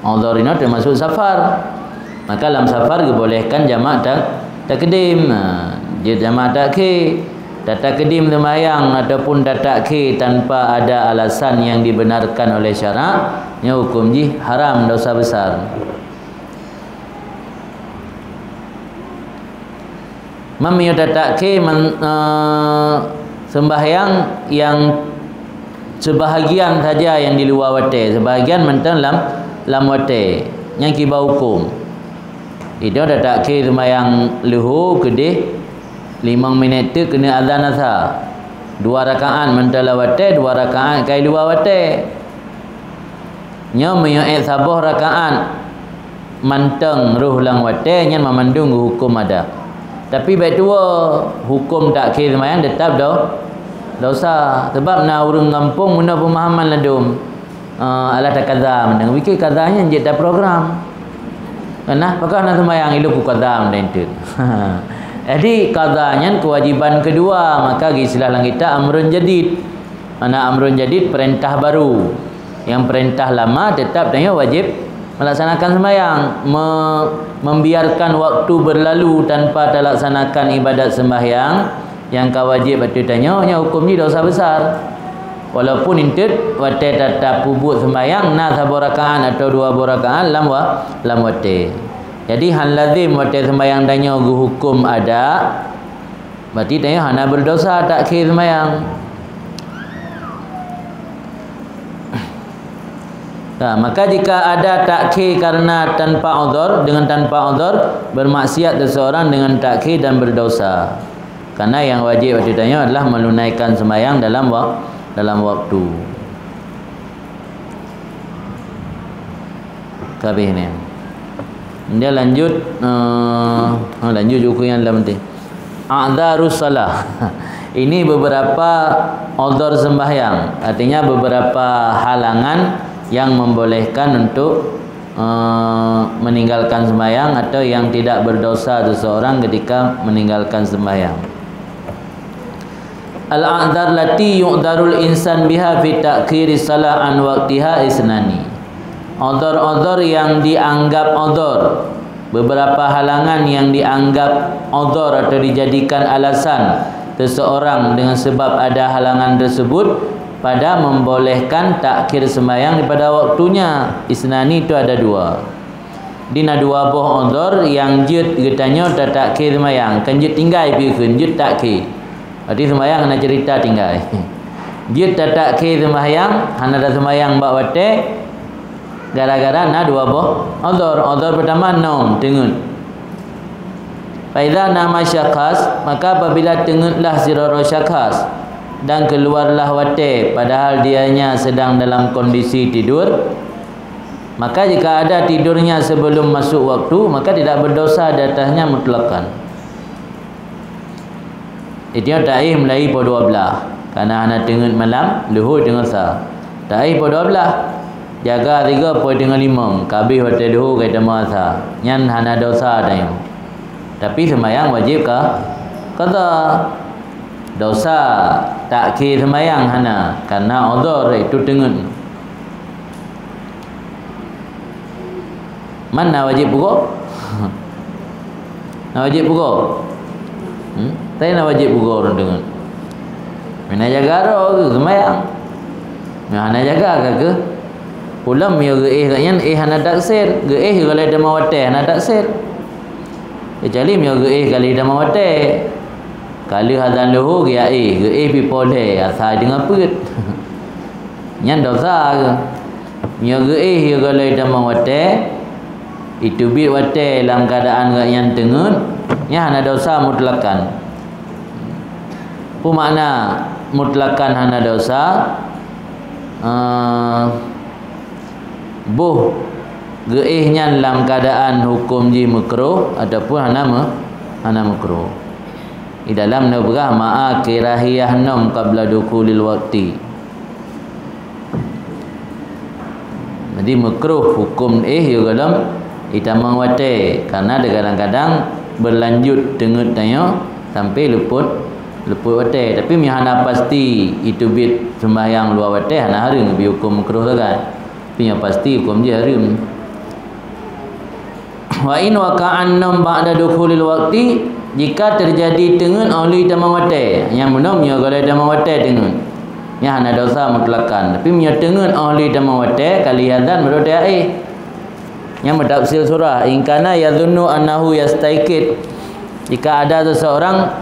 Uzur ini termasuk safar. Maka lam safar dibolehkan jamak tak-, takdim. Ha, jeuet jamak takhir. Tatakdim sembahyang ataupun tatakhir tanpa ada alasan yang dibenarkan oleh syarak, nyan hukum jih haram, dosa besar. Meunyoe tatakhé men-, eh, sembahyang nyang sebahagian saja nyang di luwa watée, sebahagian mantong lam, lam watée, nyan kiban huköm. Itu tatakhé sembahyang leuhô keudeh limong minét teuk keuneuk azan asa. Dua rakaat mantong lam watée, dua rakaat ka i luwa watée. Nyoe meunyoe ék saboh rakaat mantong rôh lam watée, nyan mamandum geuhuköm ada. Tapi bék tuwoe, huköm takhé seumayang teutap do-, dosa. Sabab na ureuëng gampông meunoe peumahaman ladôm, eh, alah takaza mantong. Pikée kaza nyan jeuet taprogram. Nah, pakon na seumayang ilôn kukaza mantong teuk. Jadi, kaza nyan keuwajiban keudua, maka geuistilah lam kitab amrun jadid. Mana amrun jadid, perintah baru. Nyang perintah lama teutap tanyoe wajéb melaksanakan sembahyang. Me-, membiarkan waktu berlalu tanpa talaksanakan ibadat sembahyang nyang ka wajéb ateueh tanyoe, nyan huköm jih dosa besar. Walaupun intet watée tata peubuet sembahyang na saboh rakaat atau dua boh rakaat lam wa-, lam watée. Jadi, hán lazem watée sembahyang tanyoe geuhuköm ada, berarti tanyoe hana berdosa takhé sembahyang. Nah, maka jika ada takhé karena tanpa uzur, dengan tanpa uzur, bermaksiat seseorang dengan takhé dan berdosa. Karena yang wajib bagi tanyoe adalah menunaikan sembahyang dalam wa-, dalam waktu. Ka habéh ni. Dia lanjut, eh, ha, lanjut ju nyang lam nanti. A'dzarus shalah. Ini beberapa uzur sembahyang. Artinya beberapa halangan yang membolehkan untuk, eh, meninggalkan sembahyang atau yang tidak berdosa seseorang ketika meninggalkan sembahyang. Al-a'dzar lati yu'dzarul insan biha fi ta'khiri shalah an waqtiha isnani. Uzur-uzur yang dianggap uzur, beberapa halangan yang dianggap uzur atau dijadikan alasan seseorang dengan sebab ada halangan tersebut pada membolehkan takhir sembahyang daripada waktunya. Isnani itu ada dua. Di na dua boh uzur nyang jeuet geutanyoe tatakhé seumayang, kan jeuet tinggai pih kheun, jeuet takhé. Berarti seumayang hana cerita tinggai. Jeuet tatakhé seumayang, hana taseumayang bak watée, gara-gara na dua boh uzur. Uzur pertama nom, teungeut. Fa idza nama syakhas, maka apabila teungeutlah sidroe syakhas dan keluarlah watée, padahal dianya sedang dalam kondisi tidur, maka jika ada tidurnya sebelum masuk waktu, maka tidak berdosa di atasnya mutlaqan. Itu taéh mulai poh dua belas, karena hana teungeut malam, leuhô teungeut sa. Taéh poh dua belas, jaga tiga poh teungeut limong, kabéh watée leuhô ka teuma sa. Nyan hana dosa tanyoe. Tapi seumayang wajéb ka qadha. Dosa takhé seumayang hana, karena uzur, yaitu teungeut. Man na wajéb pugoe? Na wajéb pugoe? Hmm? Tapi na wajéb pugoe ureuëng teungeut. Meunan jaga droe geuh seumayang. Nyoe hana jaga ka keuh. Pulam meunyoe geuéh gobnyan éh hana taksir, geuéh golom teuma watée hana taksir. Kecuali meunyoe geuéh golom teuma watée. Ka lheueh azan leuhô geuéh, geuéh pih poh lhée, asa deungon peuet. Nyan dosa geuh. Meunyoe geuéh golom teuma watée, iteubiet watée lam keuadaan gobnyan teungeut, nyan hana dosa mutlaqan. Peue makna mutlaqan hana dosa? Eh, boh geuéh nyan lam keuadaan huköm jih meukruh ataupun hana meu-, hana meukruh. Di dalam neupeugah ma'a kirahiyah nom qabla dukhulil waqti. Jadi, meukruh huköm éh yôh golom itamong watée, karena kadang-kadang berlanjut teungeut tanyoe sampai luput, luput watée. Tapi meunyoe hana pasti iteubiet seumayang luwa watée, hana hareuem geubri huköm meukruh sagai. Tapi nyang pasti huköm jih hareuem. Wa in waqa'an naum ba'da dukhulil waqti, jika terjadi teungeut óh lheueh tamong watée, nyang meunoe nyoe golom tamong watée teungeut. Nyan hana dosa mutlaqan. Tapi meunyoe teungeut óh lheueh tamong watée, ka lheueh azan baru taéh. Nyan meutafsir surah, in kana yadhunnu annahu yastaiqid. Jika ada seseorang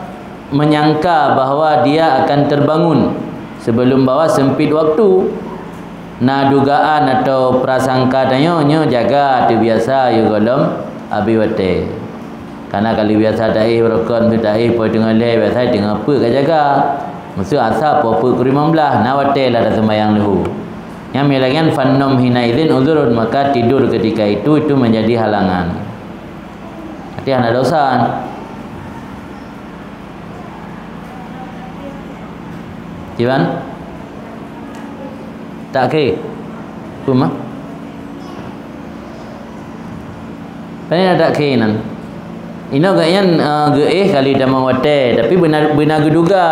menyangka bahwa dia akan terbangun sebelum bahwa sempit waktu, na dugaan atau prasangka tanyoe, nyoe jaga ateueh biasa yôh gohlom abéh watée. Karena kalau biasa taéh beurokon, taéh poh teungoh lhée, biasa teungoh peuet ka jaga. Meuseu asa poh peuet keu limong blaih, na watée lah taseumayang leuhô. Nyang meulagian fannom hina izin uzrun, maka tidur ketika itu, itu menjadi halangan. Berarti hana dosa. Kiban? Tak ke? Kuma? Pane na tak ke nan? Inoe geuh nyan, eh, geuéh kali tamong watée, tapi beuna, beuna geuduga.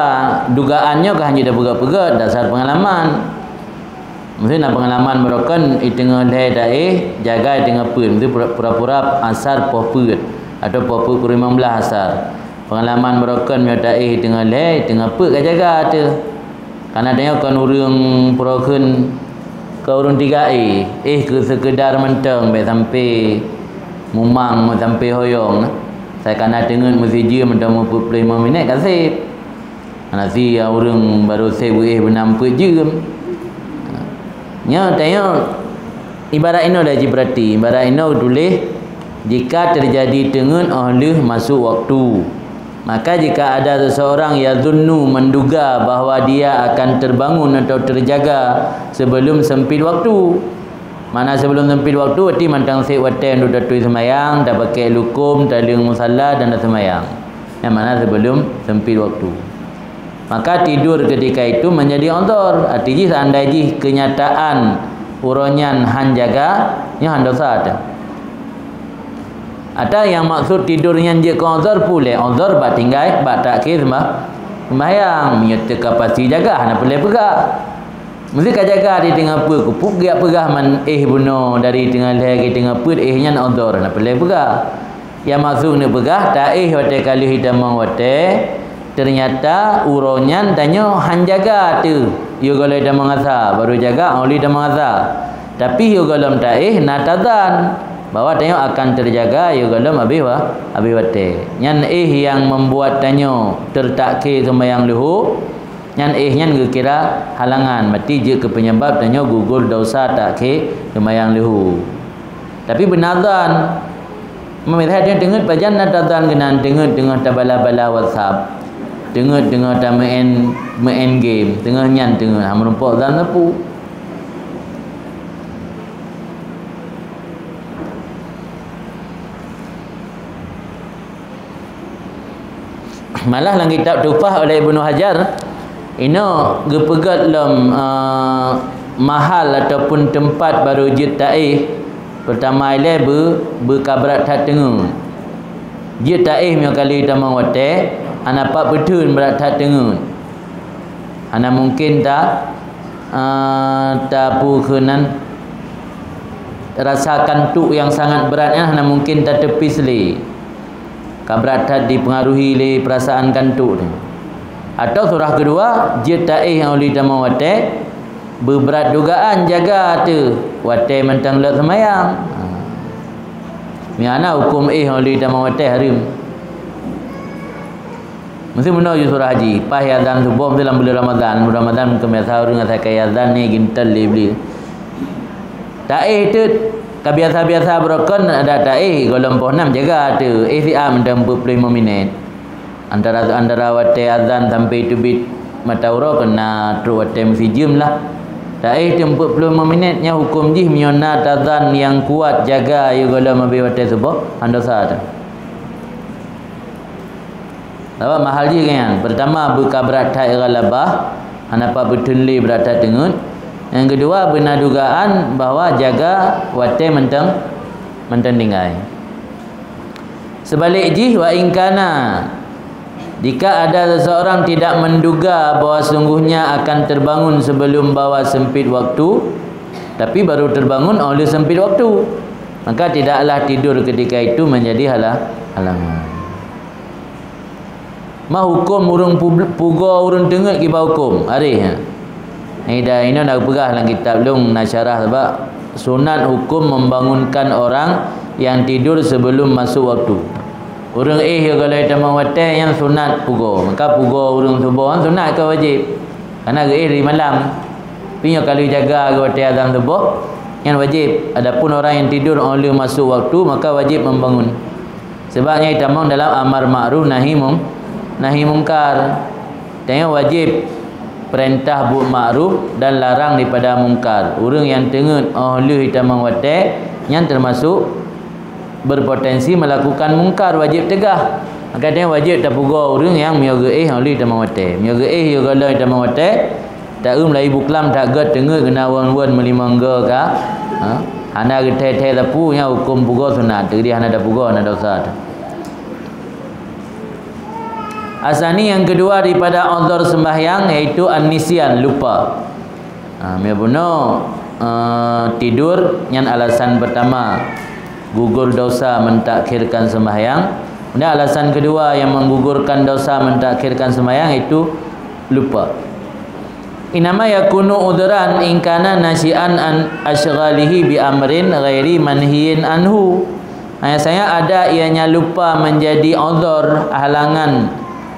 Dugaan nyoe ka hana tapeugah-peugah dasar pengalaman. Meuseu na pengalaman beurokon, i teungoh lhée taéh, jaga i teungoh peuet. Meuseu pura-, pura-pura asar poh peuet atau poh peuet keu limong blaih asar. Pengalaman beurokon meunyoe taéh i teungoh lhée, i teungoh peuet ka jaga teuh. Karena tanyoe kon ureuëng pura kheun, kon ureuëng tiga éh, éh keu seukeudar mantong, bék sampai mumang, bék sampai hoyong. Sai kana teungeut meusijeuem mantong meupeuet ploh limong minét ka sép. Hana si ureuëng barô sép éh beunam peuet jeuem. Nyoe tanyoe ibarat inoe dah jipeurati, ibarat inoe tuléh, jika terjadi teungeut óh lheueh masuk waktu, maka jika ada seseorang yadhunnu, menduga bahwa dia akan terbangun atau terjaga sebelum sempit waktu. Makna sebelum sempit waktu, berarti mantong sép watée untuk tatui seumayang, tapakai lukum, taleueng musalla dan taseumayang. Nyang makna sebelum sempit waktu. Maka tidur ketika itu menjadi uzur. Arti jih, seandai jih kenyataan uroe nyan han jaga, nyoe han dosa teuh. Atau nyang maksud tidur nyan jeuet keu uzur, peureulée uzur bak tinggai, bak takhir seumbah-, sembahyang. Meunyoe teuka pasti jaga, hana peureulée peugah. Meuseu ka jaga di teungoh peuet, keupeue geujak peugah man éh bunoe dari teungoh lhée keu teungoh peuet, éh nyan uzur, hana peureulée peugah. Nyang maksud neupeugah, taéh watée ka lheueh jitamong watée, teunyata uroe nyan tanyoe han jaga teuh, yôh gohlom jitamong asa, barô jaga óh lheueh jitamong asa. Tapi yôh gohlom taéh na tazan bahwa tanyoe akan teujaga yôh gohlom abéh wa-, abéh watée. Nyan éh nyang membuat tanyoe teutakhé seumayang leuhô, nyan éh nyan geukira halangan, berarti jeuet keu penyebab tanyoe gugur dosa takhé seumayang leuhô. Tapi beunazan, meunyoe tanyoe teungeut pajan na tazan keunan, teungeut teungoh tabalah-balah WhatsApp, teungeut teungoh tameu'en, meu'en game, teungoh nyan teungeut, ha, meurumpok zan sapeue. Malah lam kitab Tuhfah oleh Ibnu Hajar, inoe geupeugét lom, eh, mahal ataupun teumpat barô jeuet taéh. Peurtama ilée beu, beu ka brat that teungeut. Jeuet taéh meunyoe ka lheueh tamong watée, hana pat peutheun brat that teungeut. Hana mungken ta, eh, tapeue keunan rasa kantuk nyang sangat brat nyan hana mungken tateupis lé. Ka brat that dipengaruhi lé peurasaan kantuk nyan. Atau surah keudua, jeuet taéh nyang lheueh tamong watée, beubrat dugaan jaga teuh watée mantong lheueh seumayang. Ha. Nyan na huköm éh nyang lheueh tamong watée hareuem. Meuseu meunoe ju surah haji, paih azan suboh meuseu lam buleuen Ramadhan, buleuen Ramadhan keubiasa ureuëng asai keu azan ni gintel lé Iblih. Taéh teut, ka biasa-biasa beurokon adak taéh, gohlom poh nam jaga teuh, éh siat mantong peuet ploh limong minét. Antara, antara watée azan sampai teubiet mata uroe keunan trok watée meusijeuem lah. Taéh teut peuet ploh limong minét, nyan huköm jih meunyoe na tazan nyang kuat jaga yôh gohlom abéh watée suboh, han dosa teuh. Sabab mahal jih nyan. Peurtama, beu ka brat that ghalabah, hana pat peutheun lé brat that teungeut. Nyang keudua, beuna dugaan bahwa jaga watée mantong, mantong tinggai. Seubalek jih, wa in kana, jika ada seseorang tidak menduga bahwa sungguhnya akan terbangun sebelum bahwa sempit waktu, tapi baru terbangun oleh sempit waktu, maka tidaklah tidur ketika itu menjadi hala-, halangan. Ma huköm ureuëng pub-, pugoe ureuëng teungeut kiban huköm? Areh, ha. Nyan inoe na geupeugah lam kitab lôn na syarah, sabab sunat huköm membangunkan orang yang tidur sebelum masuk waktu. Ureuëng éh yoh gohlom jitamong watée nyan sunat pugoe. Maka pugoe ureuëng suboh nyan sunat, kon wajéb. Karena geuéh di malam. Tapi nyoe ka lheueh jaga geuh watée azan suboh, nyan wajéb. Adapun orang yang tidur óh lheueh masuk waktu, maka wajib membangun. Sebab nyan jitamong dalam amar ma'ruf nahi mung-, nahi mungkar. Tanyoe wajéb peurintah buet ma'ruf dan larang daripada mungkar. Ureuëng nyang teungeut óh lheueh jitamong watée, nyan teumasuk berpotensi melakukan mungkar, wajéb teugah. Maka tanyoe wajéb tapugoe ureuëng nyang meunyoe geuéh óh lheueh jitamong watée. Meunyoe geuéh yoh gohlom jitamong watée, taeu Melayu buklam that gét teungeut keunan won-won meulimong goe ka, ha? Hana geuthée-thée sapeue, nyan huköm pugoe sunat. Jadi hana tapugoe, hana dosa. Asani, yang kedua daripada uzur sembahyang, yaitu an-nisyan, lupa. Ha, meunyoe bunoe, eh, tidur, nyan alasan pertama gugur dosa mentakhirkan sembahyang. Kemudian alasan kedua yang menggugurkan dosa mentakhirkan sembahyang, yaitu lupa. Innama yakunu udhran in kana nasyi'an an asyghalihi bi amrin ghairi manhiyin anhu. Hanya saja ada ianya lupa menjadi uzur, halangan,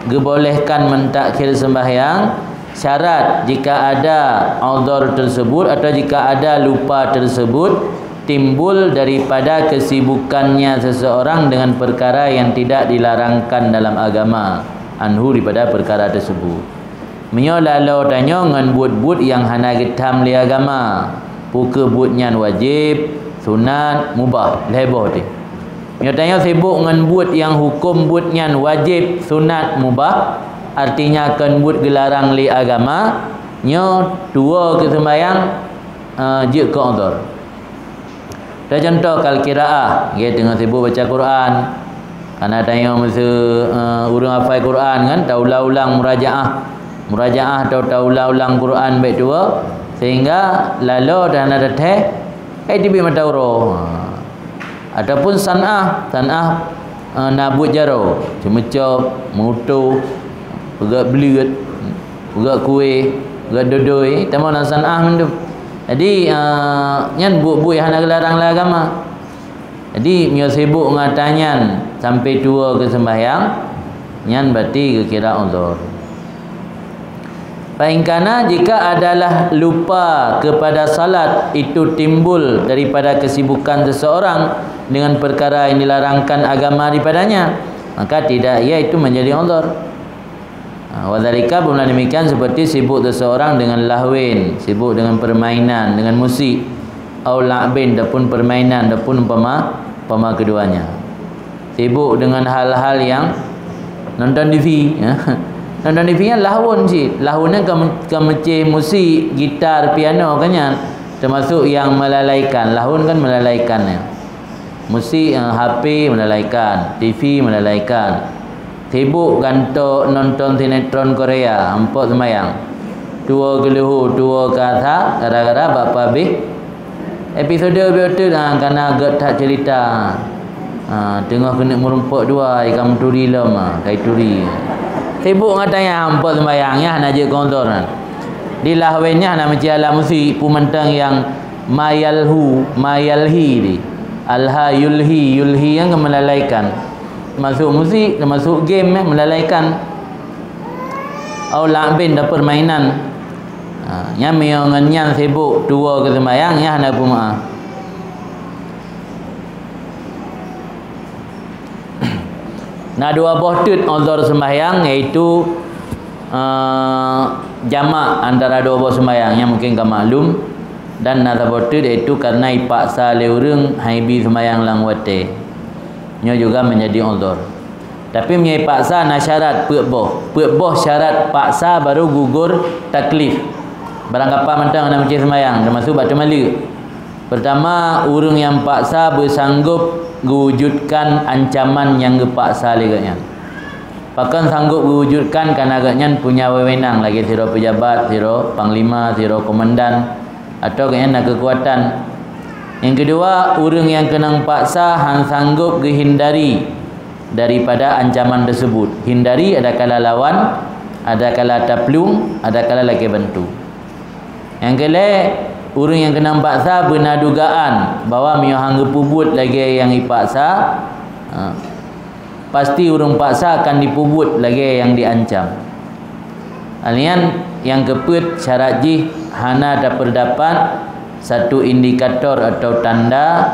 geubolehkan mentakhir sembahyang, syarat jika ada uzur tersebut atau jika ada lupa tersebut timbul daripada kesibukannya seseorang dengan perkara yang tidak dilarangkan dalam agama, anhu, daripada perkara tersebut. Meunyoe laloe tanyoe ngon buet-buet nyang hana geutham lé agama, peu kheueh buet nyan wajéb, sunat, mubah, lhée boh teuh. Meunyoe tanyoe sibok ngon buet nyang huköm buet nyan wajéb, sunat, mubah, artinya kon buet geularang lé agama, nyoe tuwoe keu seumbahyang, eh, jeuet keu uzur. Contoh, kal qiraah, gét teungoh sibok baca Quran. Kana tanyoe meuseu, eh, ureuëng hafai Quran kan, taulang-ulang murajaah. Murajaah atau taulang-ulang Quran bék tuwoe, sehingga laloe dan hana tathée, eh, teubiet mata uroe. Ataupun san'ah, san'ah, eh, na buet jaroe, ceumeucop, meutoh, peugét bleuet, peugét kueh, peugét dodoi, teuma na san'ah mandum. Jadi, eh, nyan buet-buet hana geularang lé agama. Jadi, meunyoe sibok ngon ata nyan sampai tuwoe keu seumbahyang, nyan berarti geukira uzur. Fa in kana, jika adalah lupa kepada salat itu timbul daripada kesibukan seseorang dengan perkara yang dilarangkan agama daripadanya, maka tidak ia itu menjadi uzur. Ha, wa dzalika, bermula demikian seperti sibuk seseorang dengan lahwin, sibuk dengan permainan, dengan musik, au la'bin, ataupun permainan, ataupun umpama, umpama keduanya. Sibuk dengan hal-hal yang nonton T V, ya. Nonton T V nyan lahwun cit. Lahwun nyan ka me-, ka meucéh musik, gitar, piano, kan nyan. Termasuk yang melalaikan. Lahwun kan melalaikan, ya. Musik, eh, H P melalaikan, T V melalaikan. Sibuk gantok nonton sinetron Korea, ampok seumayang. Tuwoe keu leuhô, tuwoe keu asa, gara-gara bak pabéh episode biotet, ha, kana gét that cerita. Ha, teungoh keuneuk meurumpok dua, ka meuturi lom, ha, ka ituri. Sibuk ngon ata nyan, ampok seumayang, nyan hana jeuet keu uzur nyan. Di lahwin nyan hana meucit alat musik, peue mantong nyang ma yalhu, ma yalhi di. Alha yulhi, yulhi nyang geumelalaikan. Termasuk musik, termasuk game, eh, melalaikan. Au la'bin, dan permainan. Ha, nyan meunyoe ngon nyan sibuk tuwoe keu seumbahyang, nyan hana peumeu'ah. Na dua boh teut uzur seumbahyang, yaitu, eh, jamak antara dua boh seumbahyang, nyan mungkin ka maklum. Dan na saboh teut, yaitu karena ipaksa lé ureuëng hana ibi seumbahyang lam watée. Nyoe juga menjadi uzur. Tapi meunyoe ipaksa na syarat peuet boh. Peuet boh syarat paksa baru gugur taklif. Barang kapan mantong hana meucit seumbahyang, termasuk bak teumaleuk. Pertama, ureuëng nyang paksa beusanggob geuwujudkan ancaman nyang geupaksa lé gobnyan. Pakon sanggob geuwujudkan? Karena gobnyan punya wewenang lagée sidroe peujabat, sidroe panglima, sidroe komandan, atau gobnyan na keukuatan. Nyang keudua, ureuëng nyang keunong paksa han sanggob geuhindari daripada ancaman tersebut. Hindari adakala lawan, adakala taplueng, adakala lakée bantu. Nyang keulhée, ureuëng nyang keunong paksa beuna dugaan bahwa meunyoe han geupeubuet lagée nyang ipaksa, ha, pasti ureuëng paksa akan dipeubuet lagée nyang diancam. Alnyan nyang keupeuet syarat jih hana tapeurdapat satu indikator atau tanda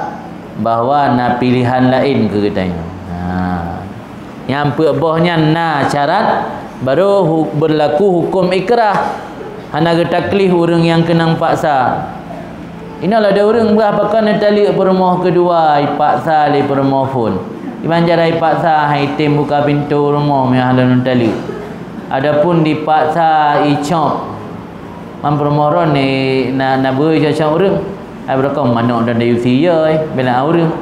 bahwa na piléhan laén keu geutanyoe. Ha. Nyang peuet boh nyan na syarat, baru hu-, beurlaku huköm ikrah. Hana geutaklif ureuëng nyang keunong paksa. Inoe lagée ureuëng bah pakon neutaleuek peurumoh keudua, ipaksa lé peurumoh phon. Iban cara ipaksa hai tem buka pintoe rumoh meuhan lôn taleuek. Adapun dipaksa icop, man peurumoh ron ni na, na beu icop ureuëng. Ai beurokong manok dan dayu sie, bela ureuëng.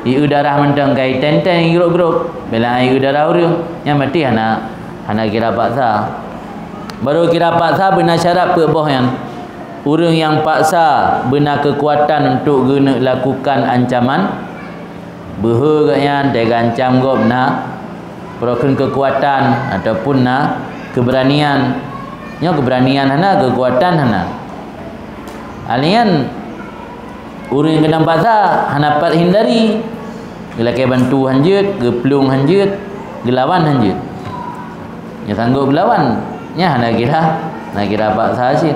Ieu darah mantong kai tenten grok-grok, bela ieu darah ureuëng. Nyang mati hana, hana kira paksa. Baru kira paksa beuna syarat peuet boh nyan. Ureuëng nyang paksa beuna keukuatan untuk geuneuk lakukan ancaman, beuhe gobnyan teuga ancam gob na, peurokheun keukuatan ataupun na keubeuranian. Nyoe keubeuranian hana, keukuatan hana. Alnyan ureuëng nyang keunong paksa hana pat hindari. Geulakée bantu hanjeuet, geuplueng hanjeuet, geulawan hanjeuet. Nyang sanggob geulawan, nyan hana kira, hana kira paksa cit.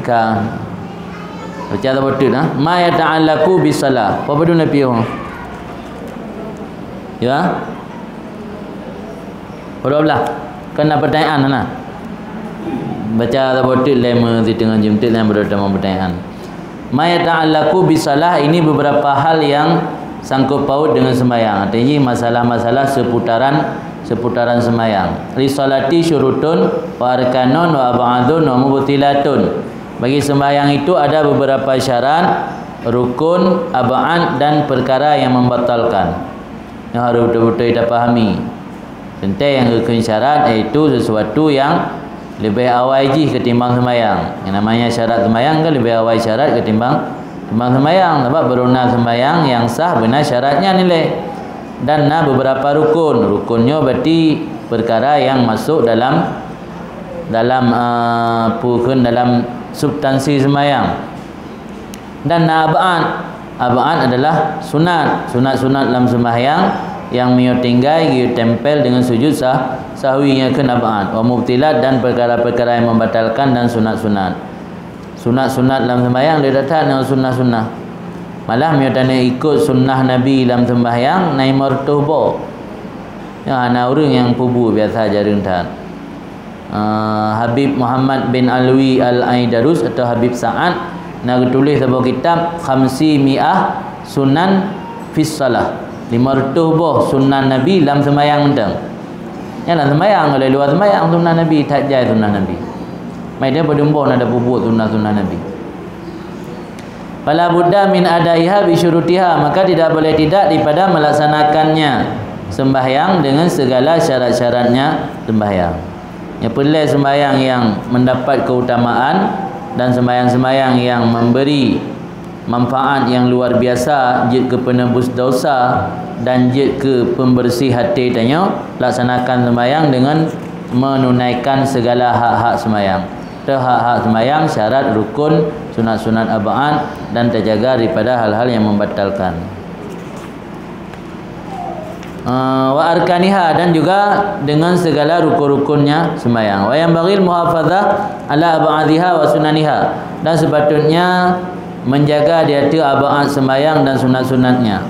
Ka baca saboh teuk nah, ma yata'allaqu bis shalah. Apa beudôh na piôh? Ya? Dua belas. Kan na pertanyaan na. Baca saboh teuk lé meusiteungoh jeuem teuk lé beudôh tamong pertanyaan. Ma yata'allaqu bis shalah, ini beberapa hal yang sangkut paut dengan sembahyang. Artinya masalah-masalah seputaran, seputaran sembahyang. Li shalati syurutun wa arkanun wa ab'adun wa mubtilatun. Bagi sembahyang itu ada beberapa syarat, rukun, ab'ad dan perkara yang membatalkan. Nyoe harôh beutôi-beutôi tapahami. Teuntée nyang geukheun syarat, yaitu sesuatu yang leubeh awai jih ketimbang seumayang. Nyang namanya syarat seumayang kan leubeh awai syarat ketimbang, ketimbang seumayang. Sabab baru na seumayang nyang sah beuna syarat nyan ilée. Dan na beberapa rukun. Rukun nyoe berarti perkara yang masuk dalam, dalam, eh, peue kheun, dalam substansi seumayang. Dan na ab'ad. Ab'ad adalah sunat. Sunat-sunat lam sembahyang nyang meunyoe tinggai geutempel dengan sujud sah-, sahwi, nyan kheun ab'ad. Wa mubtilat, dan perkara-perkara yang membatalkan dan sunat-sunat. Sunat-sunat lam sembahyang le that-that ngon sunnah-sunnah. Malah meunyoe taneuk ikot sunnah Nabi lam sembahyang, na limong reutôh boh. Nyan hana ureuëng nyang peubuet, biasa jareueng that. Ah, Habib Muhammad bin Alwi Al-Aidarus atau Habib Sa'ad na geutuléh saboh kitab Khamsi Mi'ah Sunan fis Shalah. Limong reutôh boh sunan Nabi lam seumayang mantong. Nyan lam seumayang, lé luwa seumayang sunan Nabi, that jai sunan Nabi. Mai dia padum boh na tapeubuet sunan-sunan Nabi. Fala budda min adaiha bi syurutiha, maka tidak boleh tidak daripada melaksanakannya sembahyang dengan segala syarat-syaratnya sembahyang. Nyang peureulée sembahyang yang mendapat keutamaan dan sembahyang-sembahyang yang memberi manfaat yang luar biasa, jeuet keu peunebus dosa dan jeuet keu pembersih hati tanyoe, laksanakan sembahyang dengan menunaikan segala hak-hak sembahyang. Teuhak-hak sembahyang, syarat, rukun, sunat-sunat ab'ad, dan terjaga daripada hal-hal yang membatalkan. Ah, wa arkaniha, dan juga dengan segala rukun-rukunnya sembahyang. Wa yanbaghil muhafazah ala ab'adiha wa sunaniha, dan sepatutnya menjaga di ateueh ab'ad sembahyang dan sunat-sunatnya.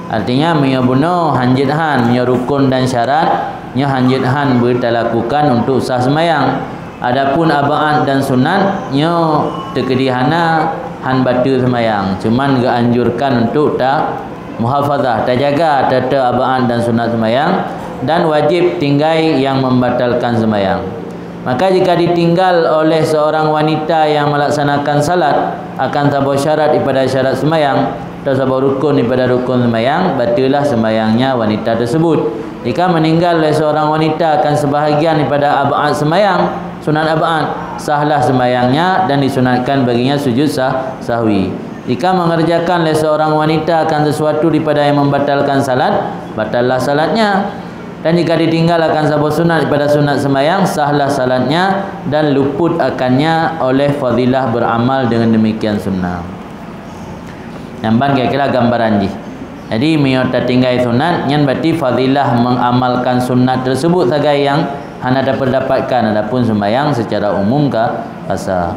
Artinya, meunyoe bunoe hanjeuet han, meunyoe rukun dan syarat, nyoe hanjeuet han beutalakukan untuk sah sembahyang. Adapun ab'ad dan sunat, nyoe teukeudi hana, han bateue seumayang, cuman geuanjurkan untuk ta muhafazah, tajaga teuh-teuh ab'ad dan sunat seumayang, dan wajéb tinggai nyang membatalkan seumayang. Maka jika ditinggal oleh seorang wanita yang melaksanakan salat akan saboh syarat daripada syarat seumayang, atau saboh rukun daripada rukun seumayang, bateulah seumayangnya wanita tersebut. Jika meninggal oleh seorang wanita akan sebahagian daripada ab'ad seumayang, sunat ab'ad, sahlah seumayangnya dan disunatkan baginya sujud sah-, sahwi. Jika mengerjakan oleh seorang wanita akan sesuatu daripada yang membatalkan salat, batallah salatnya. Dan jika ditinggal akan saboh sunat daripada sunat seumayang, sahlah salatnya dan luput akannya oleh fadilah beramal dengan demikian sunnah. Nyan ban kira-kira gambaran jih. Jadi, meunyoe tatinggai sunat, nyan berarti fadilah mengamalkan sunat tersebut sagai nyang hana tapeudapatkan, adapun sembahyang secara umum ka basa.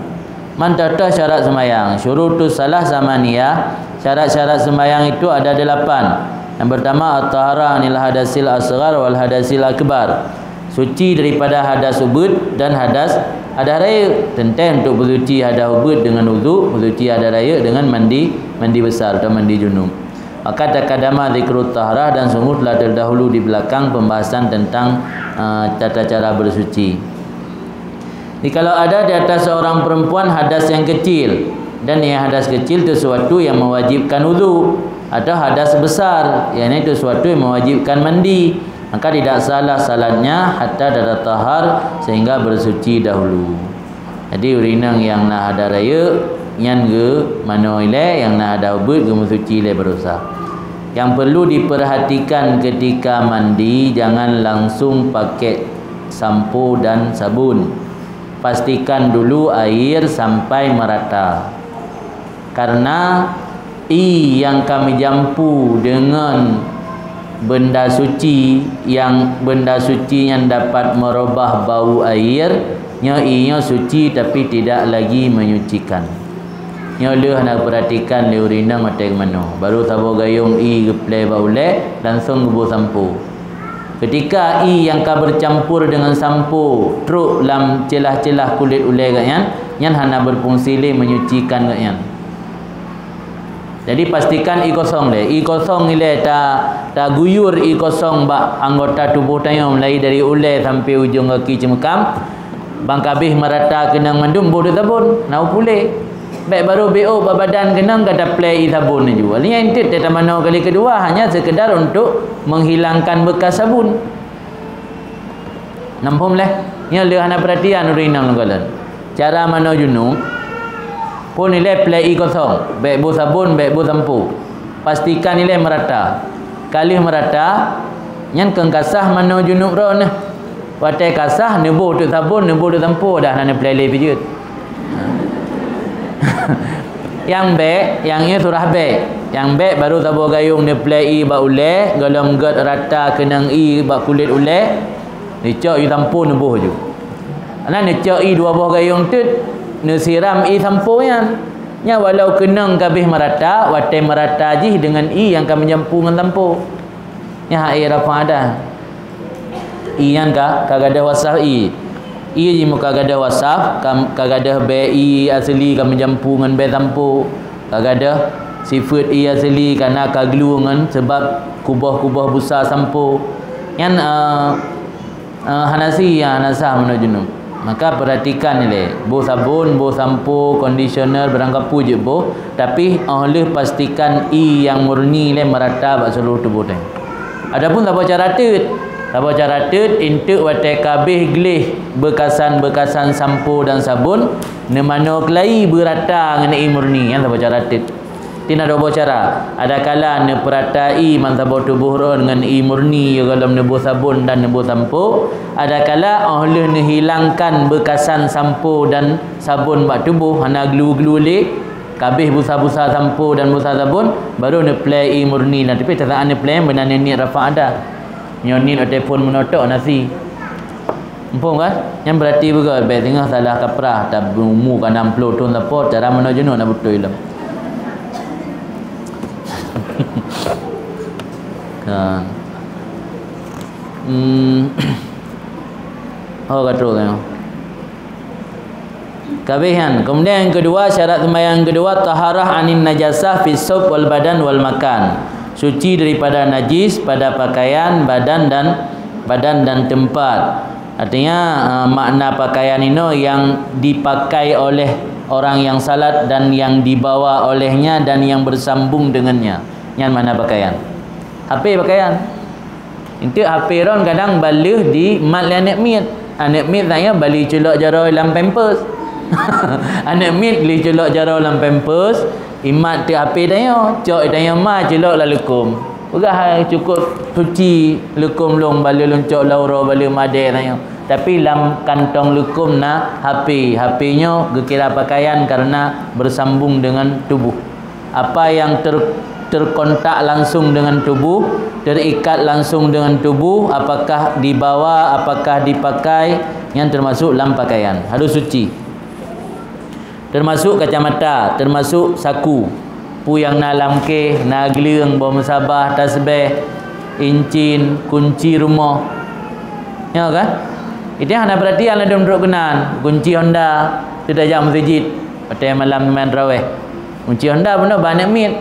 Man toh syarat sembahyang? Syurutus shalah samaniyah, syarat-syarat sembahyang itu ada delapan. Yang pertama, at-taharah anil hadasil asghar wal hadasil akbar. Suci daripada hadas ubit dan hadas, hadas rayeuk. Teuntèe untuk bersuci hadas ubit dengan wudu, bersuci hadas rayeuk dengan mandi, mandi besar atau mandi junub. Maka taqaddama dzikrut taharah, dan sungguh telah terdahulu di belakang pembahasan tentang, eh, tata cara bersuci. Jikalau ada di atas seorang perempuan hadas yang kecil, dan yang hadas kecil itu sesuatu yang mewajibkan wudu, atau hadas besar, yakni itu sesuatu yang mewajibkan mandi, maka tidak sahlah salatnya hatta tatatahhar, sehingga bersuci dahulu. Jadi, ureueng inong nyang na hadas rayeuk, nyan geumanoe ilèe, nyang na hadas ubit geumeusuci ilèe baroesa. Yang perlu diperhatikan ketika mandi, jangan langsung pakai sampo dan sabun. Pastikan dulu air sampai merata. Karena ie nyang ka meujampu deungon benda suci, nyang benda suci nyan dapat merubah bau air, nyoe ie nyoe suci tapi tidak lagi menyucikan. Nyoe lheueh na perhatikan lé ureueng inong watèe geumanoe. Baru saboh gayong ie geuplè bak ulèe, langsong geuboh sampo. Ketika ie nyang ka bercampur dengan sampo trok lam celah-celah kulét ulèe geuh nyan, nyan hana berfungsi lé menyucikan geuh nyan. Jadi, pastikan ie kosong lé. Ie kosong ilèe ta-, taguyur ie kosong bak anggota tuboh tanyoe, mulai dari ulèe sampai ujong gaki ceumeukam. Ban ka abéh meurata keunong mandum, boh deuk sabon, na u puléh. Bèk baru B O bak badan keunong ka taplè ie sabon laju. Nyan eunteuk teuh tamanoe kali keudua hanya sekedar untuk menghilangkan bekas sabun. Namphom lé? Nyoe lheueh hana perhatian ureueng inong lôn kalon. Cara manoe junub, phon ilèe plè ie kosong, bèk boh sabon, bèk boh sampo. Pastikan ilèe meurata. Ka lheueh meurata, nyan keu ka sah manoe junub droeneuh. Watèe ka sah, neuboh teuk sabon, neuboh teuk sampo, dah na neuplè lé pih jeuet. Nyang bèk, nyang nyoe surah bèk. Nyang bèk baru saboh gayong neuplè ie bak ulèe, gohlom gèt rata keunong ie bak kulét ulèe, neucok ie sampo neuboh laju. Na neucok ie dua boh gayong teuk, neusiram ie sampo nyan. Nyan walau keunong ka abéh meurata, watèe meurata jih deungon ie nyang ka meujampu ngon sampo. Nyan hak ie rafa' hadas. Ie nyan ka, ka gadôh wasaf ie. Ie jih meunyo ka gadôh wasaf, ka, ka gadôh bèe ie asli ka meujampu ngon bèe sampo. Ka gadôh sifeuet ie asli ka na ka glue ngon sabab kuboh-kuboh busa sampo. Nyan, eh, eh, hana sie, hana sah manoe junub. Maka perhatikan ilèe, boh sabon, boh sampo, conditioner, barang kapeue jeuet boh, tapi 'oh lheueh pastikan ie nyang murni lé meurata bak seuluruh tuboh tanyoe. Adapun saboh cara teut, saboh cara teut, eunteuk watèe ka abéh gleh beukasan-beukasan sampo dan sabon, neumanoe keulayi beurata ngon ie murni, nyan saboh cara teut. Tin na dua boh cara. Adakala neupeurata ie ban saboh tuboh droe ngon ie murni, gohlom neuboh sabon dan neuboh sampo. Adakala 'oh lheueh neuhilangkan beukasan sampo dan sabon bak tuboh, hana glue-glue lé, ka abéh busa-busa sampo dan busa sabon, baru neuplè ie murni. Nah, tapi saat neuplè, meunan niet rafa' hadas. Nyoe niet watèe phon meunotok na sie. Muphom kan? Nyan berarti beugöt, bèk teungoh salah kaprah, tabu umu ka nam ploh thon sapo, cara manoe junub na beutôi lom. Kan. Hmm. Oh, ka trok nyoe. Ka abéh nyan. Kemudian yang kedua, syarat sembahyang yang kedua, taharah anin najasah fis saub wal badan wal makan. Suci daripada najis pada pakaian, badan dan, badan dan tempat. Artinya, eh, makna pakaian inoe yang dipakai oleh orang yang salat dan yang dibawa olehnya dan yang bersambung dengannya. Nyan makna pakaian. H P pakaian. Eunteuk H P droen kadang ban lheueh dimat lé aneuk miet. Aneuk miet tanyoe ban lheueh culok jaroe lam pampers. Aneuk miet lheueh culok jaroe lam pampers, imat teuk H P tanyoe, cok tanyoe ma culok lam leukom. Peugah hai cukup suci leukom lôn ban lheueh lôn cok lam uroe ban lheueh madé tanyoe. Tapi lam kantong leukom na H P. H P nyoe geukira pakaian karena bersambung dengan tubuh. Apa yang ter-, terkontak langsung dengan tubuh, terikat langsung dengan tubuh, apakah dibawa, apakah dipakai, nyan termasuk lam pakaian. Harus suci. Termasuk kacamata, termasuk saku. Peue nyang na lam keh, na gleueng, boh meusabah, tasbeh, incin, kunci rumoh. Nyoe kan? Itu hana perhatian ladom trok keunan. Kunci Honda, teutajak meuseujid. Watèe malam seumayang tarawih. Kunci Honda bunoe bak aneuk miet.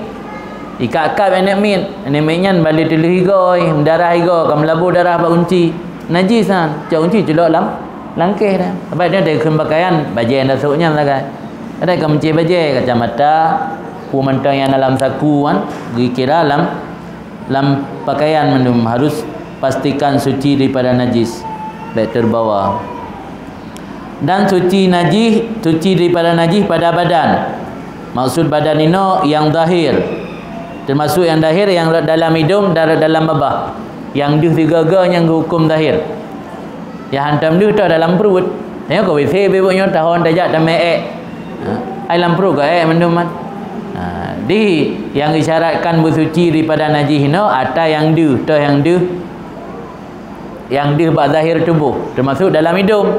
Ikab-kab aneuk miet. Aneuk miet nyan bak lheueh teulheueh igoe, meudarah igoe, ka meulabu darah bak kunci. Najis nyan. Cok kunci culok lam, lam keh dah. Sabab nyan dikheun pakaian, bajèe nyang tasôk nyan sagai. Kadang ka meucéh bajèe, kacamata, peue mantong nyang dalam saku kan, geukira lam, lam pakaian mandum harus pastikan suci daripada najis, bèk terbawa. Dan suci najih, suci daripada najih pada badan. Maksud badan inoe nyang zahir. Termasuk nyang zahir nyang rot dalam idông dan rot dalam babah. Nyang deuh sigoe-goe nyang geuhuköm zahir. Nyang hantom deuh toh dalam pruet. Tanyoe ka W C bubuk nyoe tahon tajak tamè ék. Ha, ai lam pruet ka ék mandum man. Ha, di nyang geusyaratkan beusuci daripada najih inoe ata nyang deuh, toh nyang deuh nyang deuh bak zahir tuboh, teumasuk dalam idông.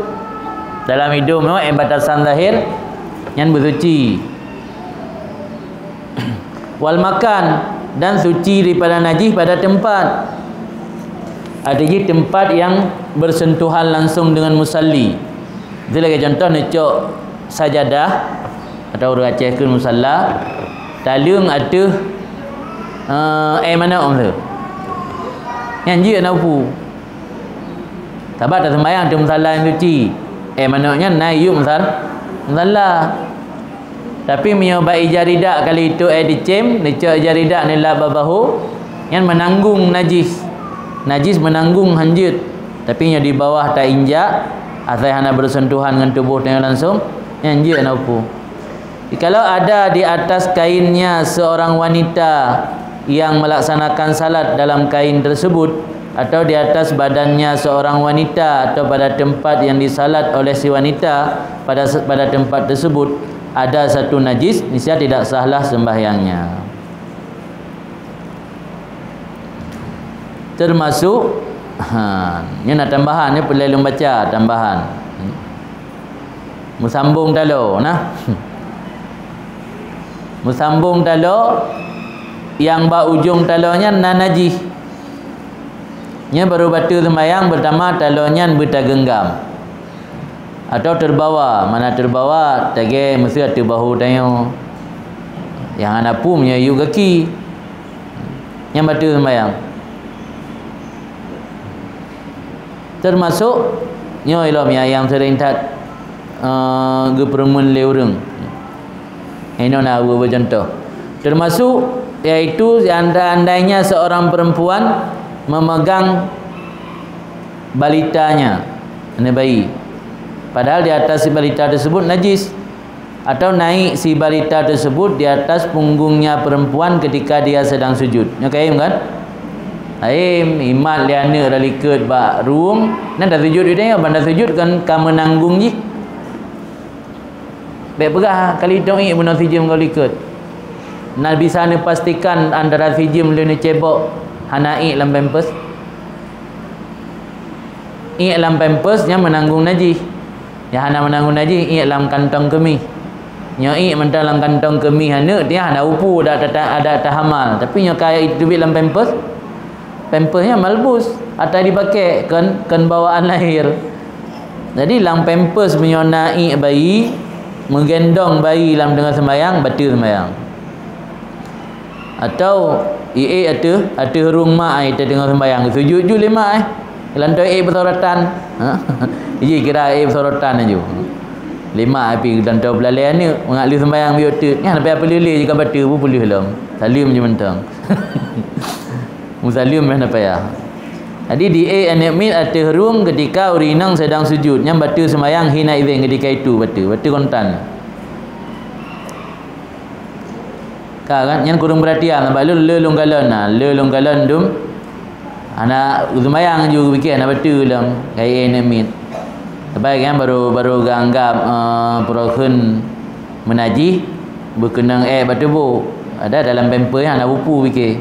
Dalam idông nyoe, eh, batasan zahir nyan beusuci. Wal makan, dan suci daripada najih pada tempat. Arti jih tempat yang bersentuhan langsung dengan musalli. Itu lagèe contoh neucok sajadah, atau ureueng Aceh kheun musalla, taleueng ateueh, eh, éh manok tu. Nyan jeuet na upu. Sabab taseumayang ateueh musalla nyang suci. Éh manok nyan na yup musal-, musalla. Tapi meunyoe bak ija ridak kali itu éh dicém, neucok ija ridak neulap bak bahu, nyan meunanggong najis. Najis meunanggong hanjeuet. Tapi nyoe di bawah tainjak, asai hana bersentuhan ngon tuboh tanyoe langsung, nyan jeuet na upu. Jikalau ada di atas kainnya seorang wanita yang melaksanakan salat dalam kain tersebut, atau di atas badannya seorang wanita, atau pada tempat yang disalat oleh si wanita pada se-, pada tempat tersebut ada satu najis, niscaya tidak sahlah sembahyangnya. Termasuk, ha, nyoe na tambahan, nyoe peureulèe lôn baca tambahan. Meusambông taloe, nah. Meusambông taloe, nyang bak ujông taloe nyan na najih. Nyan barô bateue seumayang, beutama taloe nyan beutageunggam. Atau terbawa, mana terbawa, tagèe miseue ateueh bahu tanyoe. Nyang hana pum nyoe yue gaki. Nyan bateue seumayang. Termasuk nyoe ilom nyang, nyang sering that, eh, geupeureumeun lé ureueng. Inoe na dua buah contoh. Termasuk, yaitu seandai-andainya seorang perempuan memegang balitanya, aneuk bayi. Padahal di atas si balita tersebut najis. Atau naik si balita tersebut di atas punggungnya perempuan ketika dia sedang sujud. Nyoe ka aém kan? Aém, imat lé aneuk talikot bak rueng, nyan tasujud di tanyoe, ban tasujud kan ka meunanggong jih. Bèk peugah kali tong iék bunoe si jeuem ngon likot. Na bisa neupastikan antara si jeuem lé neucebok hana iék lam pampers? Iék lam pampers nyan meunanggong najih. Nyang hana meunanggong najih iék lam kantong keumih. Nyoe iék mantong lam kantong keumih aneuk, dia hana upu adak tata-, adak tahamal. Tapi nyoe ka iteubiet lam pampers, pampers nyan malbus, ata dipakai kon, kon bawaan lahé. Jadi lam pampers meunyoe na iék bayi, meugendong bayi lam teungoh seumayang, bateue seumayang. Atau iék ateueh, ateueh rueng mak ai teungoh seumayang, sujud ju lé mak ai. Lantô iék beusorotan. Ha? Ji kira iék beusorotan laju. Lé mak ai pi lantô beulalé aneuk, mangat lheueh seumayang biôh teuk. Nyan sampai peuleuh lé jih ka bateue, peuleuh lom. Saleuem ju mantong. Meusaleuem meuh na payah. Jadi di iék aneuk miet ateueh rueng ketika ureueng inong sedang sujud. Nyan bateue seumayang hina idhin ketika itu bateue, bateue kontan. Ka kan? Nyan kureueng peuratian, sabab le, le lôn kalon, na, le lôn kalon dum. Hana seumayang ju pike hana bateue lom, kayée aneuk miet. Sabab nyan barô, barô geuanggab, eh, peurokheun meunajih, beukeunong ék bak tuboh. Ada dalam pamper hana bupu pike.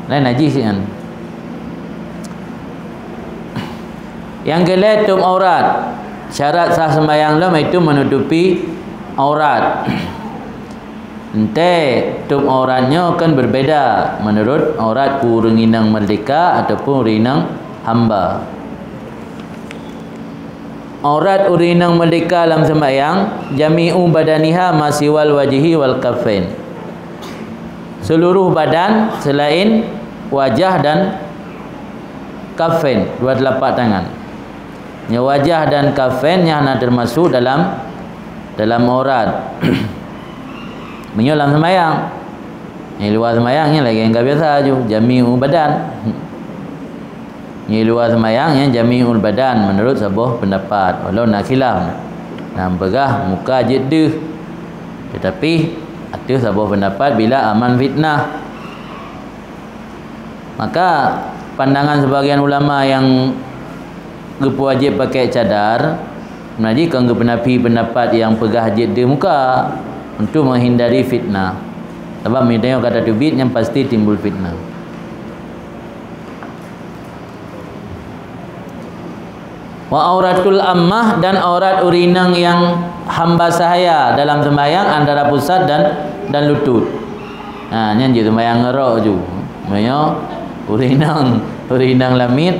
Lain najis nyan. Nyang keulhèe, tup aurat. Syarat sah seumayang lom yaitu menutupi aurat. Ente, tup aurat nyoe kan berbeda menurut aurat ureuëng inong merdeka ataupun ureuëng inong hamba. Aurat ureuëng inong merdeka lam seumayang, jami'u badaniha ma siwal wajhi wal kaffain. Seluruh badan selain wajah dan kaffain, dua telapak tangan. Nyoe wajah dan kaffain nyan hana termasuk dalam, dalam aurat. Meunyoe lam seumayang. Nyang luwa seumayang nyan lagèe nyang ka biasa aju, jami'u badan. Nyang luwa seumayang nyan jami'ul badan menurut saboh pendapat. Walau na khilaf. Nyang peugah muka jeuet deuh. Tetapi ateueh saboh pendapat bila aman fitnah. Maka, pandangan sebagian ulama nyang geupeuwajéb pakai cadar, meunajih kon geupeunafi pendapat nyang peugah jeuet deuh muka untuk menghindari fitnah. Sabab meunyoe ka tateubiet, nyan pasti timbul fitnah. Wa auratul ammah, dan aurat ureuëng inong nyang hamba sahaya dalam seumayang antara pusat dan, dan lutut. Ha, nyan jeuet seumayang ngon rok ju. Meunyoe ureuëng inong, ureuëng inong lamiet,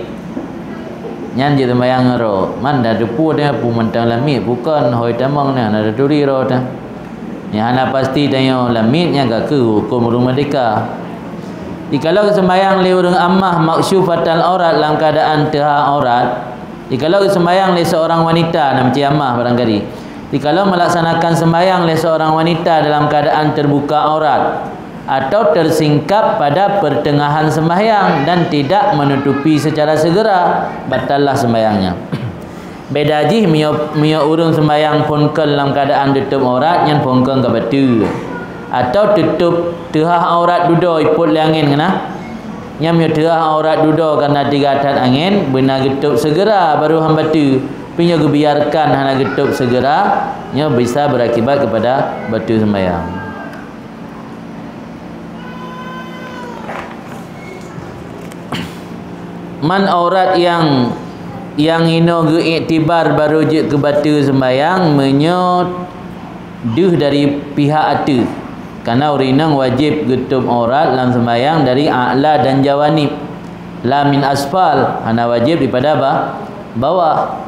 nyan jeuet seumayang ngon rok. Man da deupue teuh peue mantong lamiet, bukon hôi tamong nyan, na taturi rok teuh. Nyang hana pasti tanyoe lamiet nyan ka keuh huköm ureuëng merdeka. Jikalau geuseumayang lé ureuëng ammah maksyufatal aurat lam keuadaan teuha aurat, jikalau geuseumayang lé seurang wanita, na meucé ammah barangkali, jikalau meulaksanakan seumayang lé seurang wanita dalam keuadaan teubuka aurat, atau tersingkap pada pertengahan sembahyang dan tidak menutupi secara segera, batallah sembahyangnya. Beda jih meunyoe, meunyoe ureuëng seumayang phon kön lam keuadaan teutup aurat, nyan phon kön ka bateue. Atau teutup teuhah aurat dudoe ipot lé angén keunan. Nyan meunyoe teuhah aurat dudoe kana tiga that angén, beuna geutup segera baru han bateue. Tapi nyoe geubiarkan hana geutup segera, nyoe bisa berakibat kepada bateue seumayang. Man aurat nyang, nyang inoe geuiktibar barô jeuet keu bateue seumayang meunyoe deuh dari pihak ateueh. Kana ureuëng inong wajéb geutup aurat lam seumayang dari a'la dan jawanib, la min asfal, hana wajéb daripada ba-, bawah.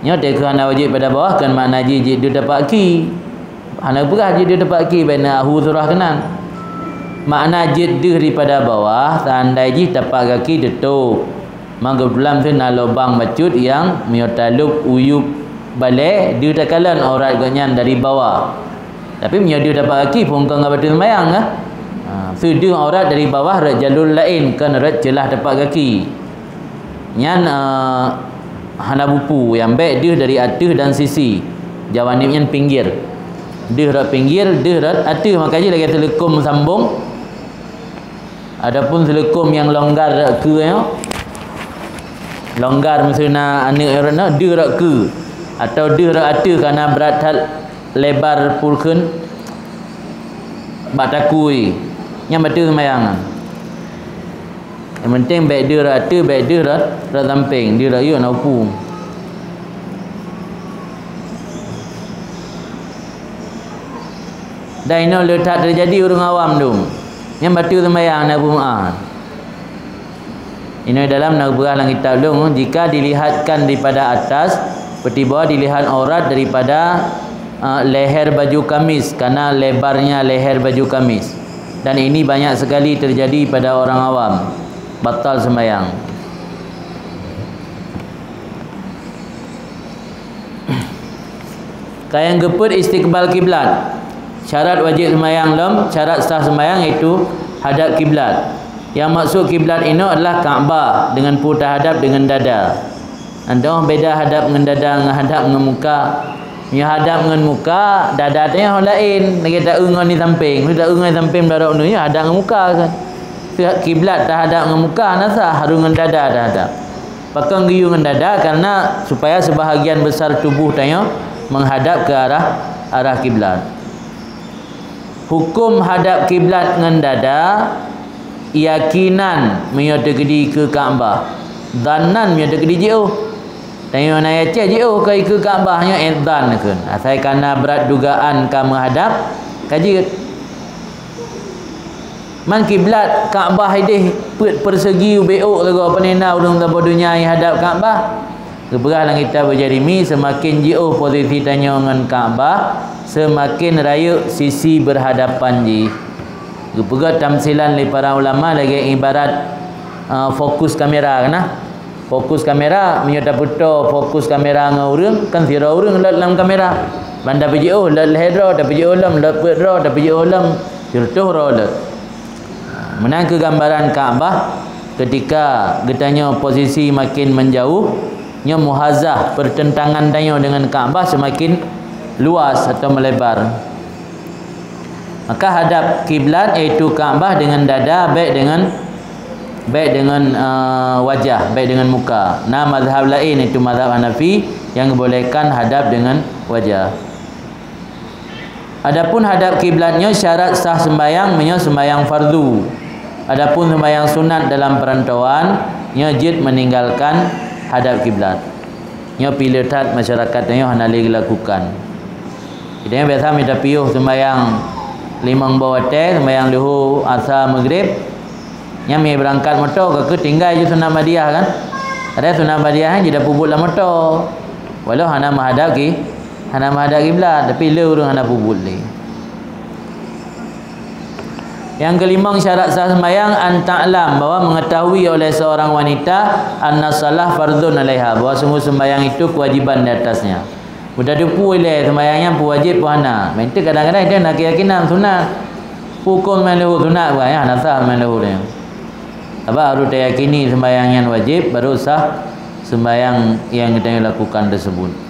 Nyoe teuka hana wajéb pada bawah, kon makna jih jeuet deuh tapak ki. Hana peugah jeuet deuh tapak ki, bak na ahu surah keunan. Makna jeuet deuh daripada bawah, seandai jih tapak gaki teutup. Maka keubeutulan tu na lubang bacut nyang meunyoe talop uyueb balée, deuh takalon aurat gobnyan dari bawah. Tapi meunyoe deuh tapak gaki, phon kön ka bateue seumayang, kan? Ha, su deuh aurat dari bawah rot jalur laén, kon rot ceulah tapak gaki. Nyan, eh, hana bupu, nyang bék deuh dari ateueh dan sisi. Jawanib nyan pinggir. Deuh rot pinggir, deuh rot ateueh, maka jih lagée seuleukom sambong. Adapun seuleukom nyang longgar rot keue nyoe, longgar miseue na aneuëk rot nyoe, deuh rot keue, atau deuh rot ateueh kana brat that lebar pulkheun bak takue, nyan bateue seumayang. Nyang penting bék deuh rot ateueh, bék deuh rot, rot sampéng, deuh rot yue na upu. Dan inoe le that teujadi ureuëng awam dum. Nyan bateue seumayang na bumoe. Inoe dalam na geupeugah lam kitab lôn, jika dilihatkan daripada atas, peuti bahwa dilihat aurat daripada, eh, leher baju kamis, karena lebarnya leher baju kamis. Dan ini banyak sekali terjadi pada orang awam, batal sembahyang. Ka nyang keupeuet istiqbal kiblat. Syarat wajéb seumayang lom, syarat sah seumayang yaitu hadab kiblat. Nyang maksud kiblat inoe adalah Ka'bah dengan peue tahadab dengan dada. Adoh beda hadab ngon dada ngon hadab ngon muka. Meunyoe hadab ngon muka, dada teuh laén, lagée taeu ngon di sampéng. Meunyoe taeu ngon di sampéng meudorok uneue, nyoe hadab ngon muka kan. Kiblat tahadab ngon muka na sah, harôh ngon dada tahadab. Pakon geuyue ngon dada? Karena supaya sebahagian besar tubuh tanyoe menghadap ke arah, arah kiblat. Huköm hadab kiblat ngon dada, yakinan meunyoe teukeudi keu Ka'bah, dhannan meunyoe teukeudi jiôh. Tanyoe na Aceh jiôh keu, keu Ka'bah nyoe, eh, dhan kheun. Asai kana brat dugaan ka meuhadab, ka jeuet. Man kiblat Ka'bah ideh peuet persegi ubé ôk sigoe, pane na ureuëng saboh donya nyang hadab Ka'bah. Geupeugah lam kitab Al-Jarimi, seumaken jiôh posisi tanyoe ngon Ka'bah, seumaken rayeuk sisi berhadapan jih. Geupeugah tamsilan lé para ulama lagée ibarat, eh, fokus kamera, kan? Fokus kamera, meunyoe tapeutoe fokus kamera ngon ureuëng, kan sidroe ureuëng lheueh lam kamera. Ban tapeujiôh lheueh lhée droe, tapeujiôh lom lheueh peuet droe, tapeujiôh lom sireutôh droe lheueh. Meunan keuh gambaran Ka'bah ketika geutanyoe posisi makin menjauh, nyoe muhazah, pertentangan tanyoe dengan Ka'bah semakin luas atau melebar. Maka hadab kiblat, yaitu Ka'bah, dengan dada, baik dengan, baik dengan, eh, wajah, baik dengan muka. Na mazhab lain, yaitu mazhab Hanafi, yang bolehkan hadab dengan wajah. Adapun hadab kiblat nyoe syarat sah sembahyang meunyoe sembahyang fardu. Adapun sembahyang sunat dalam perantauan, nyoe jeuet meninggalkan hadab kiblat. Nyoe piléh that masyarakat nyoe hana lé geulakukan. Kita nyoe biasa mita piôh sembahyang limong boh watée, sembahyang luhô, asa, maghrib. Nyan mie beurangkat moto ka keuh tinggai ju sunat badiah kan? Ada sunat badiah nyan jidapeubuet lam moto. Walau hana meuhadab ki, hana meuhadab kiblat, tapi le ureuëng hana peubuet lé. Yang kelimong syarat sah sembahyang, an ta'lam, bahwa mengetahui oleh seorang wanita anna salah fardhun alaiha, bahwa sungguh sembahyang itu kewajiban di atasnya. Buta teupeu ilée sembahyang nyan peuwajéb peu hana. Meunteuek kadang-kadang dia na keyakinan sunat. Huköm sembahyang luhô sunat bukan ya, hana sah sembahyang luhô dia. Sabab harus tayakini sembahyang nyan wajéb, baru sah sembahyang yang kita lakukan tersebut.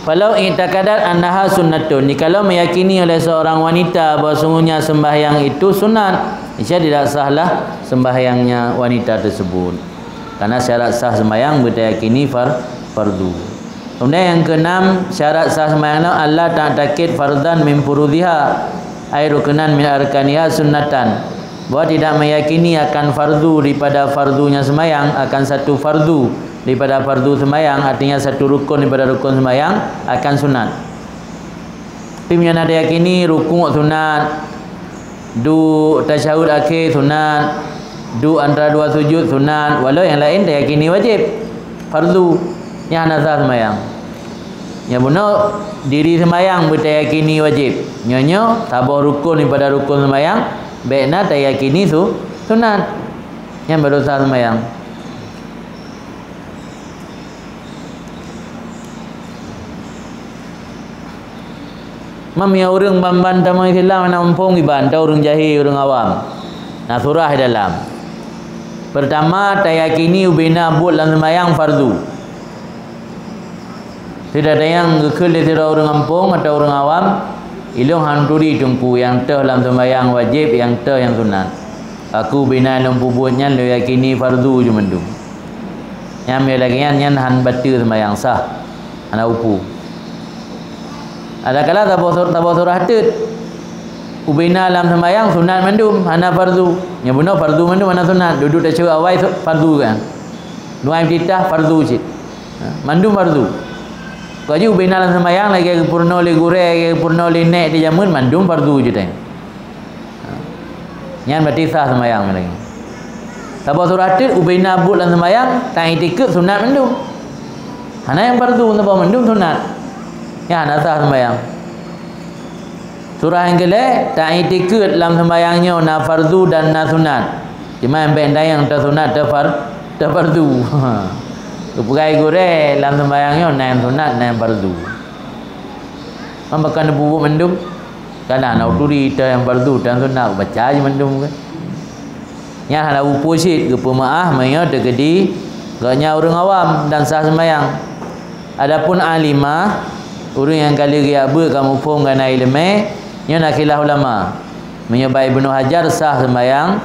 Falau i'taqadat annaha sunnatun, jikalau meyakini oleh seorang wanita bahwa sungguhnya sembahyang itu sunat, niscaya tidak sahlah sembahyangnya wanita tersebut. Karena syarat sah sembahyang beutayakini far-, fardu. Kemudian yang keenam, syarat sah sembahyang nyoe, alla ta'taqid fardhan min furudiha, ay rukunan min arkaniha sunnatan. Bahwa tidak meyakini akan fardu daripada fardunya sembahyang, akan satu fardu daripada fardu sembahyang, artinya satu rukun daripada rukun sembahyang, akan sunat. Tapi meunyoe na tayakini rukuk sunat, duek tasyahud akhé sunat, duek antara dua sujud sunat, walau nyang laén tayakini wajéb, fardu, nyan hana sah sembahyang. Nyang bunoe diri sembahyang beutayakini wajéb. Nyoe-nyoe saboh rukun daripada rukun sembahyang, bék na tayakini su-, sunat. Nyan baru sah sembahyang. Mam ya ureuëng ban-ban tamong Islam na muphom iban, ta ureuëng jahé, ureuëng awam. Na surah di dalam. Pertama, tayakini ubena buet lam sembahyang fardu. Tidak ada nyang geukheun lé sidroe ureuëng gampông atawa ureuëng awam, ilôn han turi teungku nyang teuh lam sembahyang wajéb, nyang teuh nyang sunat. Aku ubena lôn peubuet nyan lôn yakini fardu ju mandum. Nyang lagée nyan, nyan han bateue sembahyang sah, hana upu. Adakala saboh sur-, saboh surah teut. Ubena lam sembahyang sunat mandum, hana fardu. Nyang bunoe fardu mandum, hana sunat. Duduek tasyahud awai su-, fardu kan. Doa iftitah fardu cit. Ha, mandum fardu. Kok jih ubena lam sembahyang lagée geupeurunoe lé gurée, lagée geupeurunoe lé nék di jameun, mandum fardu cit. Nyan berarti sah sembahyang lagi. Saboh surah teut ubena buet lam sembahyang, ta-i'tikeuet sunat mandum. Hana nyang fardu, saboh mandum sunat. Nyan hana sah sembahyang. Surah nyang keulhée, ta-i'tikeuet lam sembahyang nyoe na fardu dan na sunat. Cuma nyang bék dayang teusunat teufar-, teufardu. Geupeugah gurée lam sembahyang nyoe na nyang sunat, na nyang fardu. Kan bakon peubuet mandum. Kana na uturi teuh nyang fardu, teuh nyang sunat, baca je mandum kan. Nyan hana upu cit, geupeumeuáh meunyoe teukeudi gobnyan ureuëng awam dan sah sembahyang. Adapun alimah, ureuëng nyang ka lheueh geujak beuet ka muphom ka na iéleumé, nyoe na khilaf ulama. Meunyoe bak Ibnu Hajar sah sembahyang,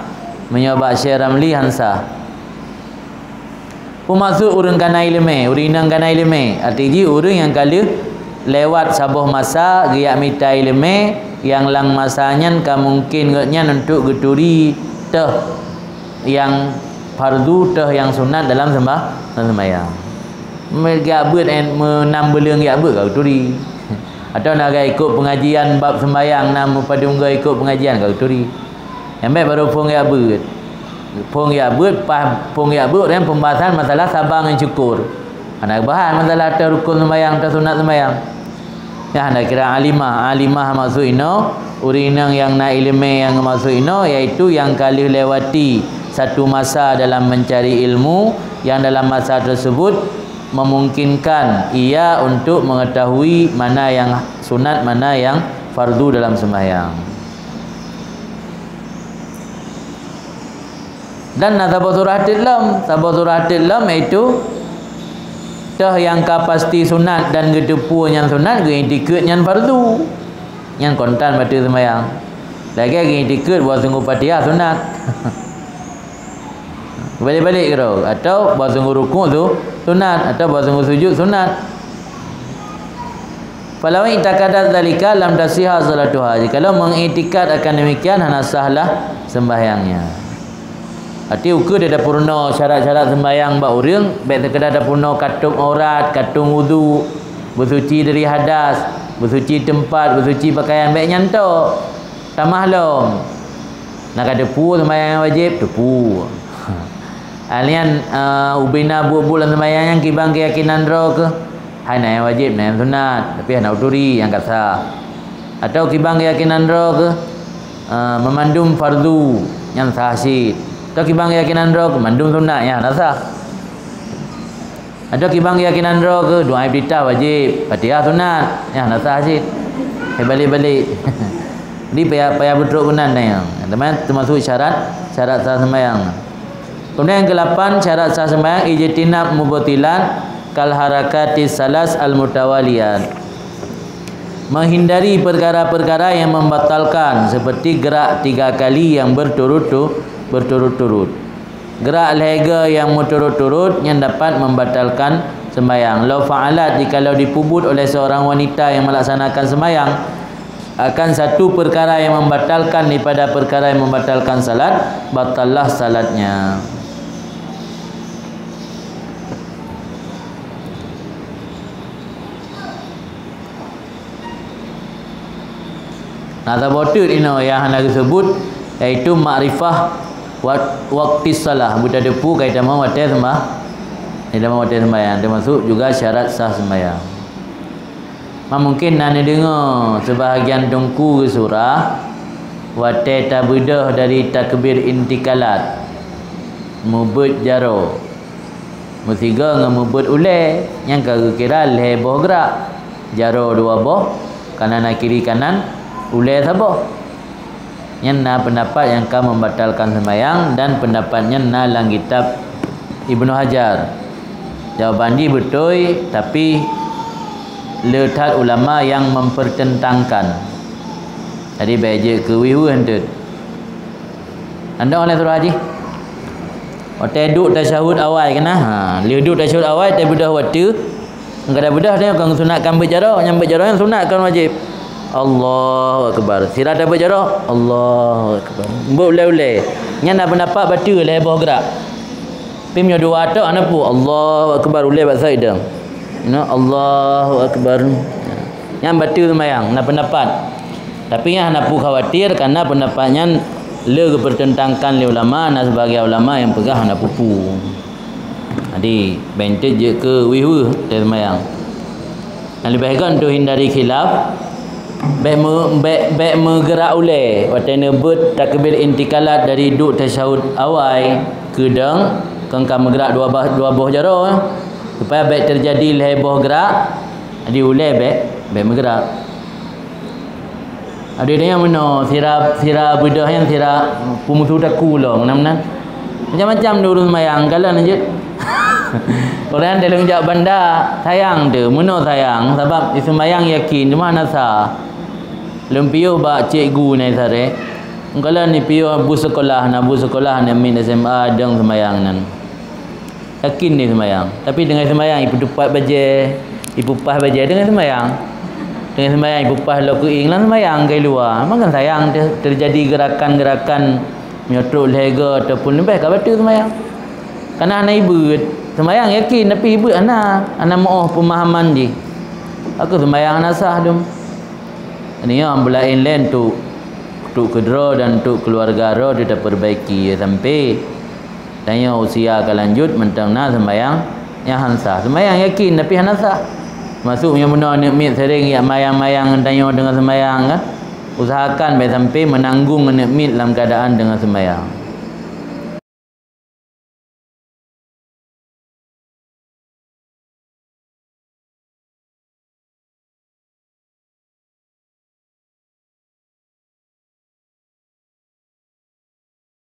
meunyoe bak Syekh Ramli han sah. Peumaksud ureuëng ka na iéleumé, ureuëng inong ka na iéleumé, arti jih ureuëng nyang ka lheueh lewat saboh masa geujak mita iéleumé, nyang lam masa nyan ka mungken gobnyan untuk geuturi teuh nyang fardu, teuh nyang sunat dalam seumbah-, dalam seumbahyang. Geujak beuet, eh, meunam buleuen geujak beuet ka geuturi. Atawa na geujak ikot peungajian bab seumbahyang, na meupadum goe ikot peungajian ka geuturi. Nyang bék barô phon geujak beuet. Phon geujak beuet, paih phon geujak beuet, nyan pembahasan masalah saba ngon syukur. Hana bahas masalah teuh rukun seumbahyang, teuh sunat seumbahyang. Nyan hana kira alimah. Alimah maksud inoe, ureuëng inong nyang na iéleumé nyang maksud inoe, yaitu nyang ka lheueh lewati satu masa dalam mencari ilmu, yang dalam masa tersebut memungkinkan ia untuk mengetahui mana yang sunat, mana yang fardu dalam sembahyang. Dan na saboh surah teuk lom, saboh surah teuk lom, yaitu teuh nyang ka pasti sunat dan geuteupeue nyan sunat, geuiktikeuet nyan fardu. Nyan kontan bateue seumbahyang. Lagée geuiktikeuet bahwa sungguh Fatihah sunat. Balik-balik keudroe, atau bahwa sungguh rukuk tu sunat, atau bahwa sungguh sujud sunat. Falau i'taqadat dzalika lam tasihha shalatuha. Jikalau mengiktikad akan demikian, hana sahlah sembahyangnya. Arti ukeue teuh tapeurunoe syarat-syarat sembahyang bak ureuëng, bék seukeda tapeurunoe katôb aurat, katôb wudu, beusuci dari hadas, beusuci teumpat, beusuci pakaian, bék nyan tok. Tamah lom. Na ka teupeue sembahyang nyang wajéb, teupeue. Alheuh nyan, eh, ubena buet-buet lam sembahyang nyan kiban keuyakinan droe keuh. Hai na nyang wajéb, na nyang sunat, tapi hana uturi nyang ka sah. Atau kiban keuyakinan droe keuh, eh, meumandum fardu nyang sah cit. Atau kiban keuyakinan droe keuh mandum sunat nyang hana sah. Atau kiban keuyakinan droe keuh, doa iftitah wajéb, Fatihah sunat, nyang hana sah cit. Hai balik-balik. Jadi payah, payah beutrok keunan na nyang. Teuma termasuk syarat, syarat sah sembahyang. Kemudian yang kelapan, syarat sah sembahyang, ijtinab mubtilat kal harakatis salas al mutawaliyat. Menghindari perkara-perkara yang membatalkan, seperti gerak tiga kali yang berturut-tu-, berturut-turut. Gerak lhée goe nyang meuturot-turot nyan dapat membatalkan sembahyang. Lau fa'alat, jikalau dipeubuet oleh seorang wanita yang melaksanakan sembahyang, akan satu perkara yang membatalkan daripada perkara yang membatalkan salat, batallah salatnya. Na saboh teuk inoe nyang hana geuseubut, yaitu makrifah wak-, waktis salah. Beutateupeue ka itamong watée seumbah-, itamong watée seumbahyang, teumasuk juga syarat sah seumbahyang. Ma mungken na neudeungoe seubahagian teungku geusurah, watée tabeudôh dari takbir intikalat, meubeuet jaroe. Meusigoe ngon meubeuet ulée, nyang ka geukira lhée boh grak. Jaroe dua boh, kanan kiri kanan, ulée saboh. Nyan na peundapat nyang ka membatalkan seumayang dan peundapat nyan na lam kitab Ibnu Hajar. Jawaban jih beutôi, tapi le that ulama nyang mempertentangkan. Jadi, bék jeuet keu wih-wih enteuk. Anda oleh surah haji? Watée duek tasyahud awai keunan, ha, lheueh duek tasyahud awai, tabeudôh watée. Nyang ka tabeudôh nyan kon sunat kan beuet jaroe, nyang beuet jaroe nyan sunat kon wajéb. Allahu Akbar. Sira tabeuet jaroe, Allahu Akbar. Beuet ulée-ulée. Nyan na peundapat bateue lhée boh grak. Pih meunyoe dua tok hana peue, Allahu Akbar, ulée bak saidang. Nah, Allahu Akbar. Nyan bateue seumayang, na peundapat. Tapi nyan hana peue khawatir, karena peundapat nyan le geupeurtentangkan lé ulama, na sibagian ulama nyang peugah hana peue-peue. Jadi, bék enteuk jeuet keu wih-wih watée seumayang. Dan leubeh göt untuk hindari khilaf, bék meu-, bék, bék meugeurak ulée watée neubeuet takbir intikalat dari duek tasyahud awai keu dong, kon ka meugeurak dua bah-, dua boh jaroe, supaya bék teujadi lhée boh geurak, jadi ulée bék, bék meugeurak. Adoe tanyoe meunoe, sira, sira beudôh nyan sira peumusoh takue lom, meunan-meunan. Macam-macam deh ureuëng seumayang, kalon jeuet. Ureuëng dalam jak banda, sayang teuh, meunoe sayang, sabab seumayang yakin, cuma hana sah. Lôn piôh bak cikgu nyan saré. Kalon piôh bu sekolah, na bu sekolah, na miet S M A, dong seumayang nan. Yakin di seumayang. Tapi deungon seumayang, ipeuteupat bajée, ipeupah bajée deungon seumayang. Deungon seumayang, ipeupah lok keuieng lam seumayang, kai luwa. Maka sayang te-, teujadi geurakan-geurakan nyoe trok lhée goe ataupun leubeh ka bateue seumayang. Kana hana ibeuet. Seumayang yakin, tapi ibeuet hana, hana meuoh peumahaman jih. Aku seumayang hana sah dum. Nyoe ambulaen laén tu, tu keudroe dan tu keuluwarga droe teupeurbaiki ya sampai. Tanyoe usia ka lanjut mantong na seumayang nyang han sah. Seumayang yakin tapi hana sah. Masuk nyang meunoe aneuk miet sering yak mayang-mayang ngon tanyoe deungon seumayang kan. Usahakan bèk sampai meunanggong aneuk miet lam keuadaan deungon seumayang.